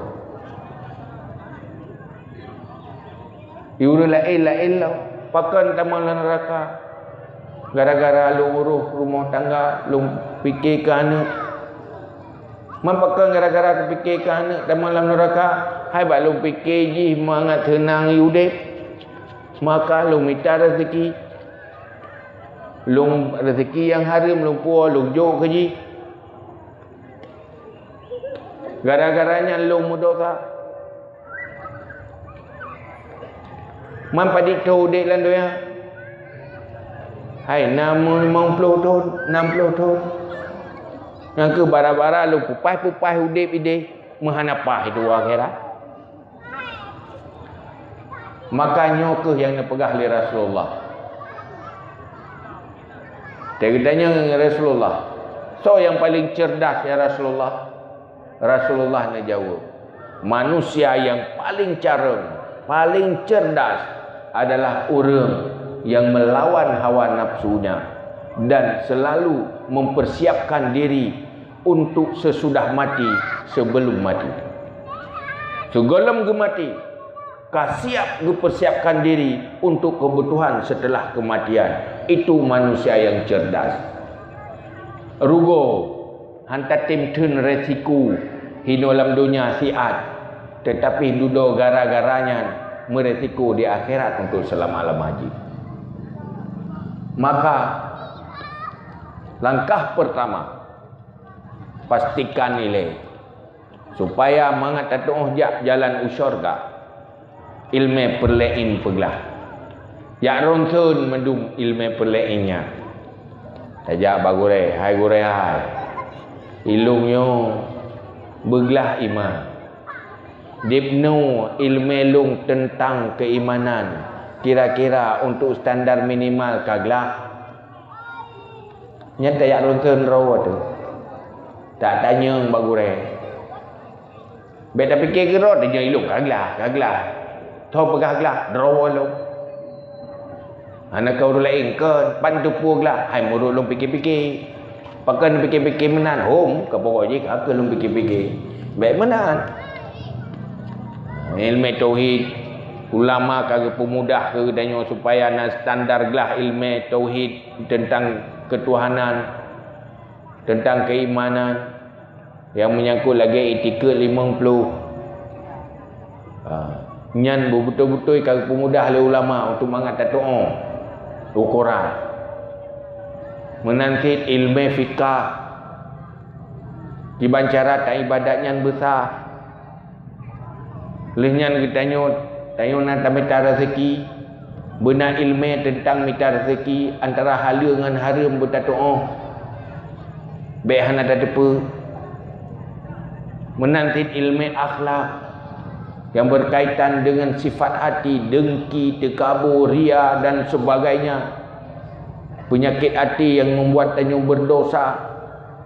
Di ureuëng laén-laén lom, pakon tamong lam neuraka? Gara-gara lôn urôh rumoh tangga, lôn pike keu aneuëk. Man pakon gara-gara kupike keu aneuëk tamong lam neuraka? Hai bak lôn pike jih mangat seunang udeb, maka lôn mita rezeki. Lôn rezeki nyang hareuem lôn puwoe, lôn jok keu jih. Gara-gara nyan lôn meudosa. Man padit thon udeb lam donya? Hai, na limong ploh thon, nam ploh thon. Nyan kheueh bara-bara lôn pupaih-pupaih udeb ideh meuhana paih di akhirat. Maka nyoe kheueh nyang neupeugah lé Rasulullah. Teugeutanyong lé Rasulullah, "Soe nyang paleng cerdas, ya Rasulullah?" Rasulullah neujaweueb, "Manusia nyang paleng carông, paleng cerdas adalah ureuëng nyang meulawan hawa nafsunya dan selalu mempersiapkan diri untuk sesudah mati, sebelum mati." Sigohlom geumaté, ka siap geupersiapkan diri untuk kebutuhan setelah kematian. Itu manusia yang cerdas. Rugoe, han tatem theun resiko hinoe lam donya siat, tetapi dudoe gara-gara nyan meuresiko di akhirat untuk seulama-lama jih. Maka, langkah pertama, pastikan ilée, supaya mangat tatuoh jak jalan u syeuruga, iéleumé peureulée peuglah. Jak ronson mandum ileumèe peureulèe nyan. Tajak bak gurèe, "Hai gurèe hai, ilôn nyoe beuglah iman. Dipneu ileumèe lôn teuntang keuimanan, kira-kira untuk standar minimal ka glah?" Nyan tajak ronson droe teuh. Tak tanyong bak gurèe. Bèk tapike keudroe, tanyoe ilôn ka glah, ka glah. Tho peugah glah, droe lôn. Hana keu ureueng laén, keu pan teupeu glah, hai meurot lôn pike-pike. Pakon pike-pike meunan, hom, ka pokok jih ka keu lôn pike-pike. Bèk meunan. Ileumèe tauhid, ulama ka geupeumudah keu geutanyoe supaya na standar glah ileumèe tauhid teuntang keutuhanan, teuntang keuimanan. Nyang meunyangkot lagèe itikeuet limong ploh. Ha, nyan beubeutôi-beutôi ka geupeumudah lé ulama untuk mangat tatu'oh ukoran. Meunan cit ileumèe fikah, kiban cara taibadat nyan beusa. Lheueh nyan geutanyoe, tanyoe na tamita raseuki, beuna ileumèe teuntang mita raseuki antara haleue ngon hareuem beutatu'oh. Bèk hana tateupeue. Meunan cit ileumèe akhlak nyang beukaitan deungon sifat hati, deungki, teukabô, ria, dan sebagainya. Peunyakét até nyang membuat tanyoe berdosa,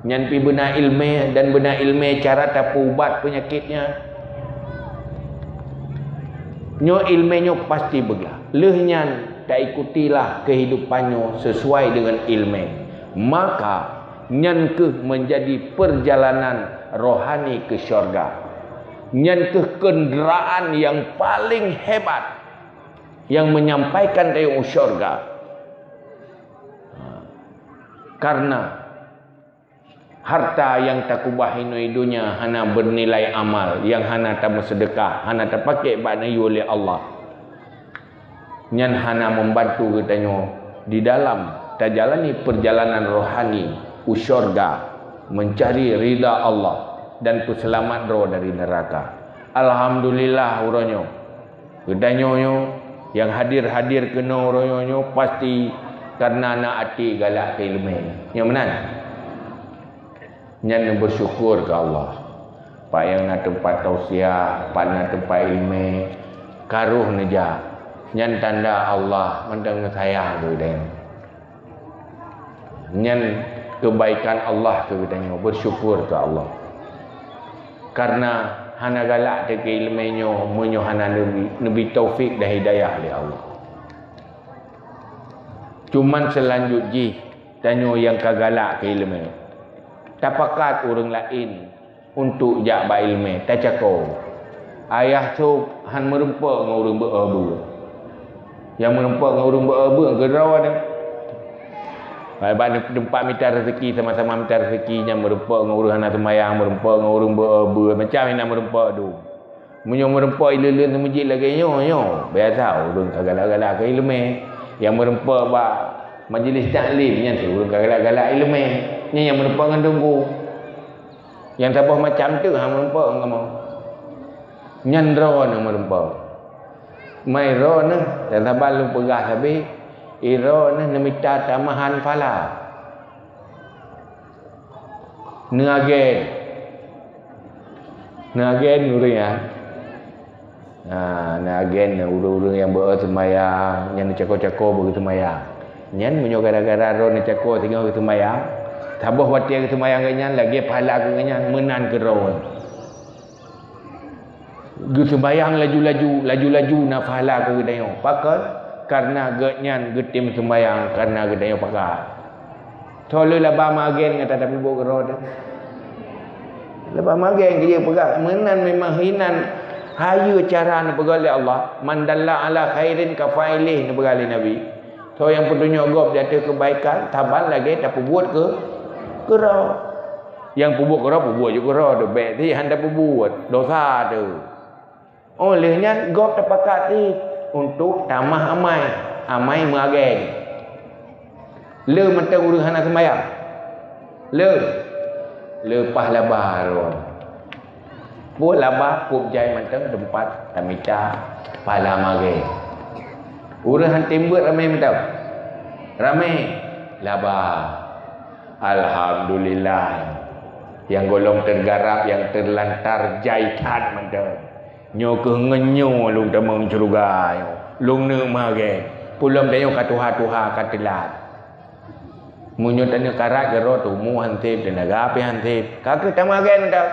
nyan pih beuna ileumèe dan beuna ileumèe cara tapeuubat peunyakét nyan. Nyoe ileumèe nyoe pasti beuglah. Lheueh nyan, taikutilah keuhidupan nyoe sesuai deungon ileumèe. Maka, nyan kheueh menjadi perjalanan rohani ke syurga. Nyan kheueh kendaraan nyang paleng hebat nyang menyampaikan tanyoe u syurga. Karena harta nyang takubah inoe donya hana beunilai amal, nyang hana tameuseudeukah, hana tapaké bak neuyue lé Allah. Nyan hana membantu geutanyoe di dalam tajalani perjalanan rohani u syurga, mencari ridha Allah dan peuseulamat droe dari neuraka. Alhamdulillah, uroe nyoe geutanyoe nyoe nyang hadir-hadir keunoe uroe nyoe pasti kareuna na até galak keu ileumèe. Nyo meunan? Nyan neubeusyukur keu Allah. Pat nyang na teumpat tausiah, pat na teumpat ileumèe, ka roh neujak. Nyan tanda Allah mantong sayang keu geutanyoe. Nyan keubaikan Allah keu geutanyoe, beusyukur keu Allah. Kareuna hana galak teuh keu ileumèe nyoe meunyoe hana neubi, neubi taufik dan hidayah lé Allah. Cuman seulanjut jih, tanyoe nyang ka galak keu ileumèe, tapakat ureueng laén untuk jak bak ileumèe, tacako. Ayah sôb han meurumpok ngon ureueng beu-, beu-. Nyang meurumpok ngon ureueng beu-, beu-, keudroe nyan. Bak teumpat mita raseuki, sama-sama mita raseuki, nyang meurumpok ngon ureueng hana seumayang, meurumpok ngon ureueng beu-, beu-, macam nyang meurumpok dum. Meunyoe meurumpok ileuen-ileuen seumeujid lagèe nyoe, nyoe biasa ureueng ka galak-galak keu ileumèe. Nyang meurumpok bak majlis taklim, nyan cit ureueng ka galak-galak ileumèe. Nyan nyang meurumpok ngon teungku. Nyang saboh macam teuk hana meurumpok ngon kamoe. Nyan droeneuh meurumpok. Mai droeneuh, dan saban lôn peugah sabe, droeneuh neumita tambahan pahala. Neuagen. Neuagen ureueng nyan. Ha, neuagen ureueng-ureueng nyang beu-, seumayang, nyang neucako-cako beu-, seumayang. Nyan meunyoe gara-gara droeneuh neucako singoh geuseumayang, saboh watèe geuseumayang geuh nyan lagèe pahala keu geuh nyan meunan keu droeneuh. Geuseumayang laju-laju, laju-laju na pahala keu geutanyoe. Pakon? Kareuna geuh nyan geutem seumayang kareuna geutanyoe pakat. Tho lé laba magen gata tapeubuet keudroe teuh. Laba magen keu jih peugah, meunan memang hinan hayeue cara neupeugah lé Allah, "Man dalla ala khairin ka fa'ilih," neupeugah lé Nabi. Tho nyang peutunyok gob di ateueh keubaikan, saban lagèe tapeubuet keu, keudroe. Nyang peubuet keudroe, peubuet ju keudroe teuh, bèk ti han tapeubuet, dosa teuh. Óh lheueh nyan gob tapakat cit untuk tamah amai, amai meuagen. Le mantong ureueng hana seumayang. Le, leupah laba droe. Peue laba, kôb jai mantong teumpat tamita pahala meuagen. Ureuëng han tem beuet ramé mantong. Ramé. Laba. Alhamdulillah. Nyang gohlom teugarab, nyang teulantar jai that mantong. Nyoe keuh ngon nyoe lôn tamong syeuruga nyoe. Lôn neuk magét. Peulom tanyoe ka tuha-tuha ka teulat. Meunyoe tanyoe karat keudroe tumu han sép, teunaga pih han sép. Ka keuh tamagét mantong.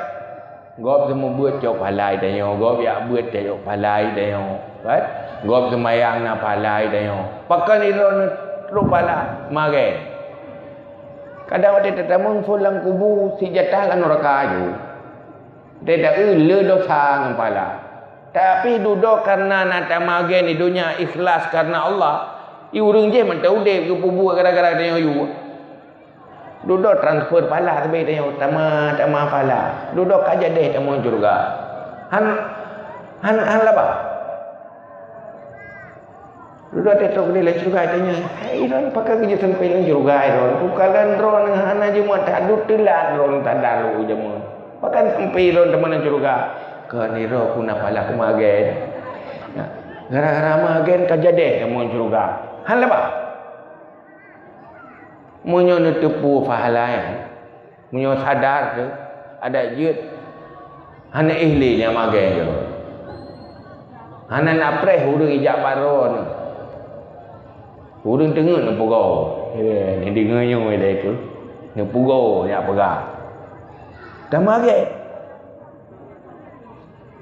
Gob seumeubeuet cok pahala tanyoe, gob jak beuet cok pahala tanyoe, kan? Gob seumayang na pahala tanyoe. Pakon sidroe neutrok pahala? Magét. Kadang watée tatamong phon lam kubu, sijatah lam nuraka aju. Watée taeu le dosa ngon pahala. Tapi dudoe kareuna na tamagét di donya ikhlas kareuna Allah, i ureuëng jéh mantong udeb geupeubuet gara-gara tanyoe yue. Dudoe transfer pahala sabe tanyoe, tamah-tamah pahala. Dudoe ka jadeh tamong syeuruga. Han, han, han laba. Dudoe teutôk di lam syeuruga tanyoe, "Hai droen, pakon keuh jeuet sampai lam syeuruga droen? Bukan droen hana jeuet meu'ah, dudoe teulat droen sadar u jameun. Pakon sampai droen teuma lam syeuruga?" Keuneuk droe ku na pahala ku magét. Gara-gara magét ka jadeh tamong syeuruga. Han laba. Meunyoe neuteupeue pahala nyan, meunyoe sadar teuh, adak jeuet hana éh lé nyang magét nyoe. Hana na preh ureuëng ijak bak droe nyoe. Ureuëng teungeut neupeugoe. Eh, neudeungoe nyoe lé keuh. Neupeugoe jak peugah. Tamagét.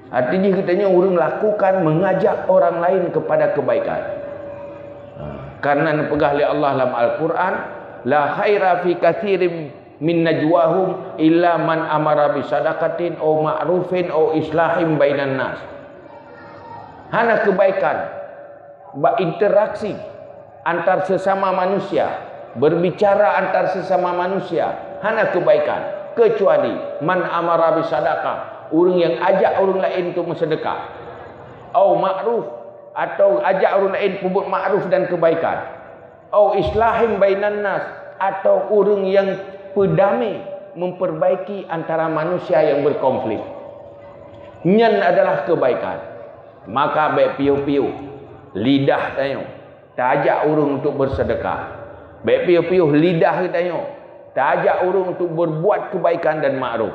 Arti jih geutanyoe ureuëng lakukan mengajak orang lain kepada kebaikan. Ha, karena neupeugah lé Allah lam Al-Quran, "La khaira fi katsirin min najwahum illa man amara bi sadaqatin au ma'rufin au islahim bainan nas." Hana kebaikan bak interaksi antar sesama manusia, berbicara antar sesama manusia, hana kebaikan, kecuali man amara bisadaqah, ureuëng nyang ajak ureuëng laén untuk meuseudekah, au ma'ruf, atau ajak ureuëng laén peubuet ma'ruf dan kebaikan, au islahim bainan nas, atau ureuëng nyang peudamé, memperbaiki antara manusia yang berkonflik. Nyan adalah kebaikan. Maka bék piôh-piôh lidah tanyoe tajak ureuëng untuk bersedekah. Bék piôh-piôh lidah geutanyoe tajak ureuëng untuk berbuat kebaikan dan makruf.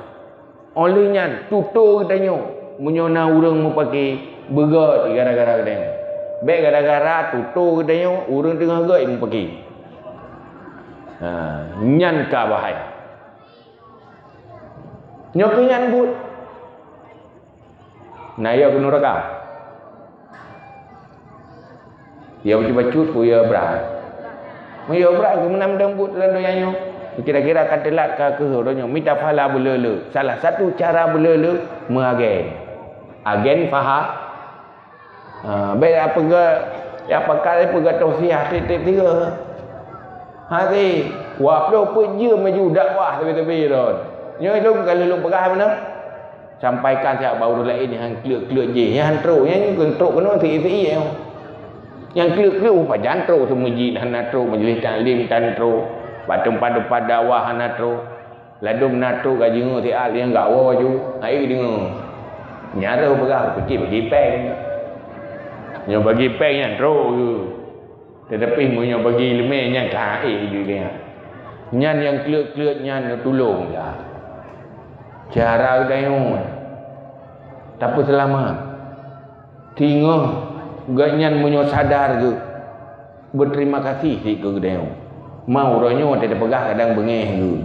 Óh lheueh nyan, tutoe geutanyoe meunyoe na ureuëng meupaké beugét gara-gara geutanyoe. Bék gara-gara tutoe geutanyoe ureuëng teungoh gét meupaké. Ha, nyan ka bahaya. Nyoe keuh nyan buet. Na yo keu nuraka. Yo bacut-bacut ku yo brat. Meu yo brat ku meunan dong buet dalam donya nyoe. Kira-kira ka teulat ka keuh uroe nyoe mita pahala beuleu-leu. Salah satu cara beuleu-leu meuagen. Agen paha. Ha, bék ya peugah ya pakat peugah tausiah tieb-tieb tiga. Hari waploh peuet jeuem maju dakwah tebi-tebi lôn. Nyoe lôn ka lôn peugah meunan. Sampaikan siat bak ureuëng laén nyang han kleuet-kleuet jih, nyang han trok, nyang keu trok keunoe siék-siék nyoe. Nyang kleuet-kleuet pajan trok seumeujid hana trok, majlis taklim tan trok, bak teumpat-teumpat dakwah hana trok. Ladôm na trok ka jingoe siat nyang gak woe ju, hai deungoe. Nyan roh peugah peucit bagi péng. Nyoe bagi péng nyan trok. Teutapi meunyoe bagi leumé nyan ka ék ju nyan. Nyan nyang kleuet-kleuet nyan neutulông ya. Cara geutanyoe tapeuseulamat. Singoh gobnyan meunyoe sadar geuh, beuterima kasih sit keu geutanyoe. Ma uroe nyoe teupeugah kadang beungéh geuh.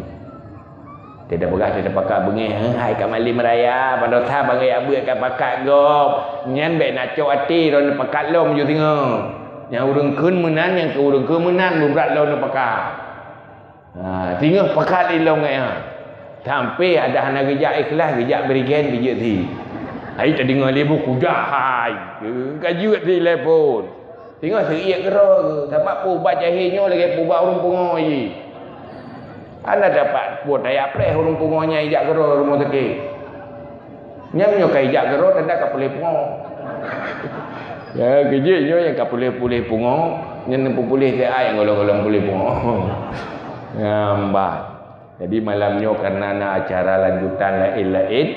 Teupeugah teupakat beungéh, "Hai ka malém raya, bandosa bangai abeuet ka pakat gob." Nyan bék na cok até droeneuh pakat lom ju singoh. Nyang ureuëng kheun meunan, nyang keu ureuëng kheun meunan beubrat lom neupakat. Ha, singoh pakat ilong ngai ha. Sampai ada hana geujak ikhlas, geujak berigen geujeuet si. Hai teudeungoe lé boh kujak hai. Ka jeuet si lé phon. Singoh seuiek keudroe geuh, sabab peuubat jahé nyoe lagée peuubat ureuëng pungo jih. Hana dapat buet daya preh ureuëng pungo nyan ijak keudroe rumoh sakét. Nyan nyoe ka ijak keudroe tanda ka puléh pungo. Ya, keujeuet nyoe nyang ka puléh-puléh pungo, nyan peupuléh siat nyang gohlom-gohlom puléh pungo. Ngambat. Jadi malam nyoe karena na acara lanjutan laén-laén,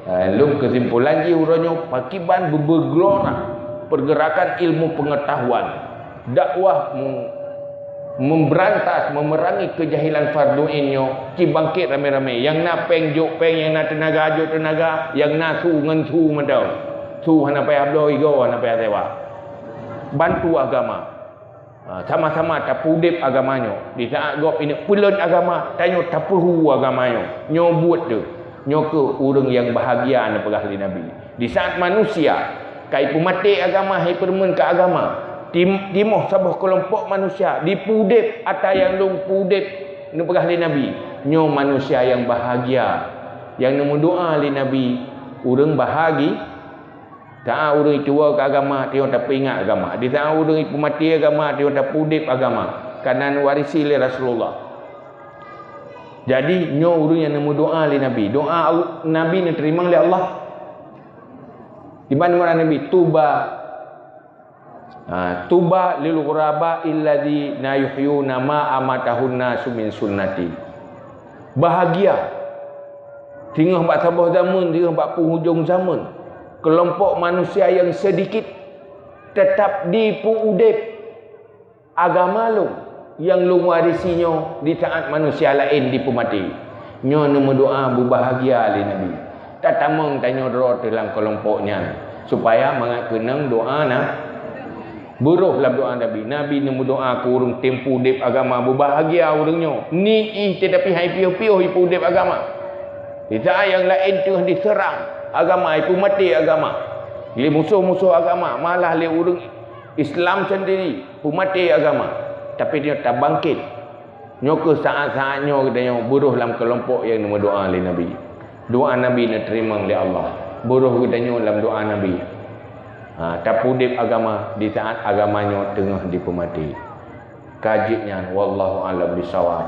eh, lôn keusimpulan jih uroe nyoe pakiban beubeuglora pergerakan ilmu pengetahuan. Dakwah mu-, memberantas, memerangi keujahilan fardu ain nyoe, ci bangkét ramé-ramé. Nyang na péng jok péng, nyang na teunaga jok teunaga, nyang na su ngon su mantong. Su hana payah bloe, igoe hana payah sewa. Bantu agama. Ha, sama-sama tapeudeb agama nyoe. Di saat gob ineuk peulon agama, tanyoe tapeuhu agama nyoe. Nyoe buet teuh. Nyoe keuh ureuëng nyang bahagia neupeugah lé Nabi. Di saat manusia ka ipeumaté agama, hai peureumeun keu agama, tim-, timoh saboh keulompok manusia dipeudeb ata nyang lôn peudeb neupeugah lé Nabi, nyoe manusia nyang bahagia, nyang neumeudoa lé Nabi, ureuëng bahagi-, saat ureuëng ituwoe keu agama, tanyoe tapeuingat agama. Di saat ureuëng ipeumaté agama, tanyoe tapeudeb agama. Kareuna neuwarisi lé Rasulullah. Jadi, nyoe ureuëng nyang neumeudoa lé Nabi. Doa Al-, Nabi neuteurimong lé Allah. Di mana Nabi, "Tuba, ha, tuba lil ghuraba alladzi la yuhyuna ma amatahun nasu min sunnati." Bahagia. Singoh bak saboh zaman, singoh bak penghujung zaman, keulompok manusia nyang seudikit teutap dipeudeb agama lôn nyang lôn warisi nyoe di saat manusia laén dipeumaté. Nyoe neumeudoa beubahagia lé Nabi. Tatamong tanyoe droe teuh lam keulompok nyan, supaya mangat keunong doa na-, beurôh lam doa Nabi. Nabi neumeudoa keu ureuëng tem peudeb agama, beubahagia ureuëng nyoe. Niet jih teutapi hai piôh-piôh ipeudeb agama. Di saat nyang laén teuh diseurang agama, ipeumaté agama lé musoh-musoh agama, malah lé ureuëng Islam sendiri peumaté agama, tapi tanyoe tabangkét. Nyoe keuh saat-saat nyoe geutanyoe beurôh lam keulompok nyang neumeudoa lé Nabi. Doa Nabi neuteurimong lé Allah. Beurôh geutanyoe lam doa Nabi. Ha, tapeudeb agama di saat agama nyoe teungoh dipeumaté. Ka jeuet nyan, wallahu a'lam bishawab.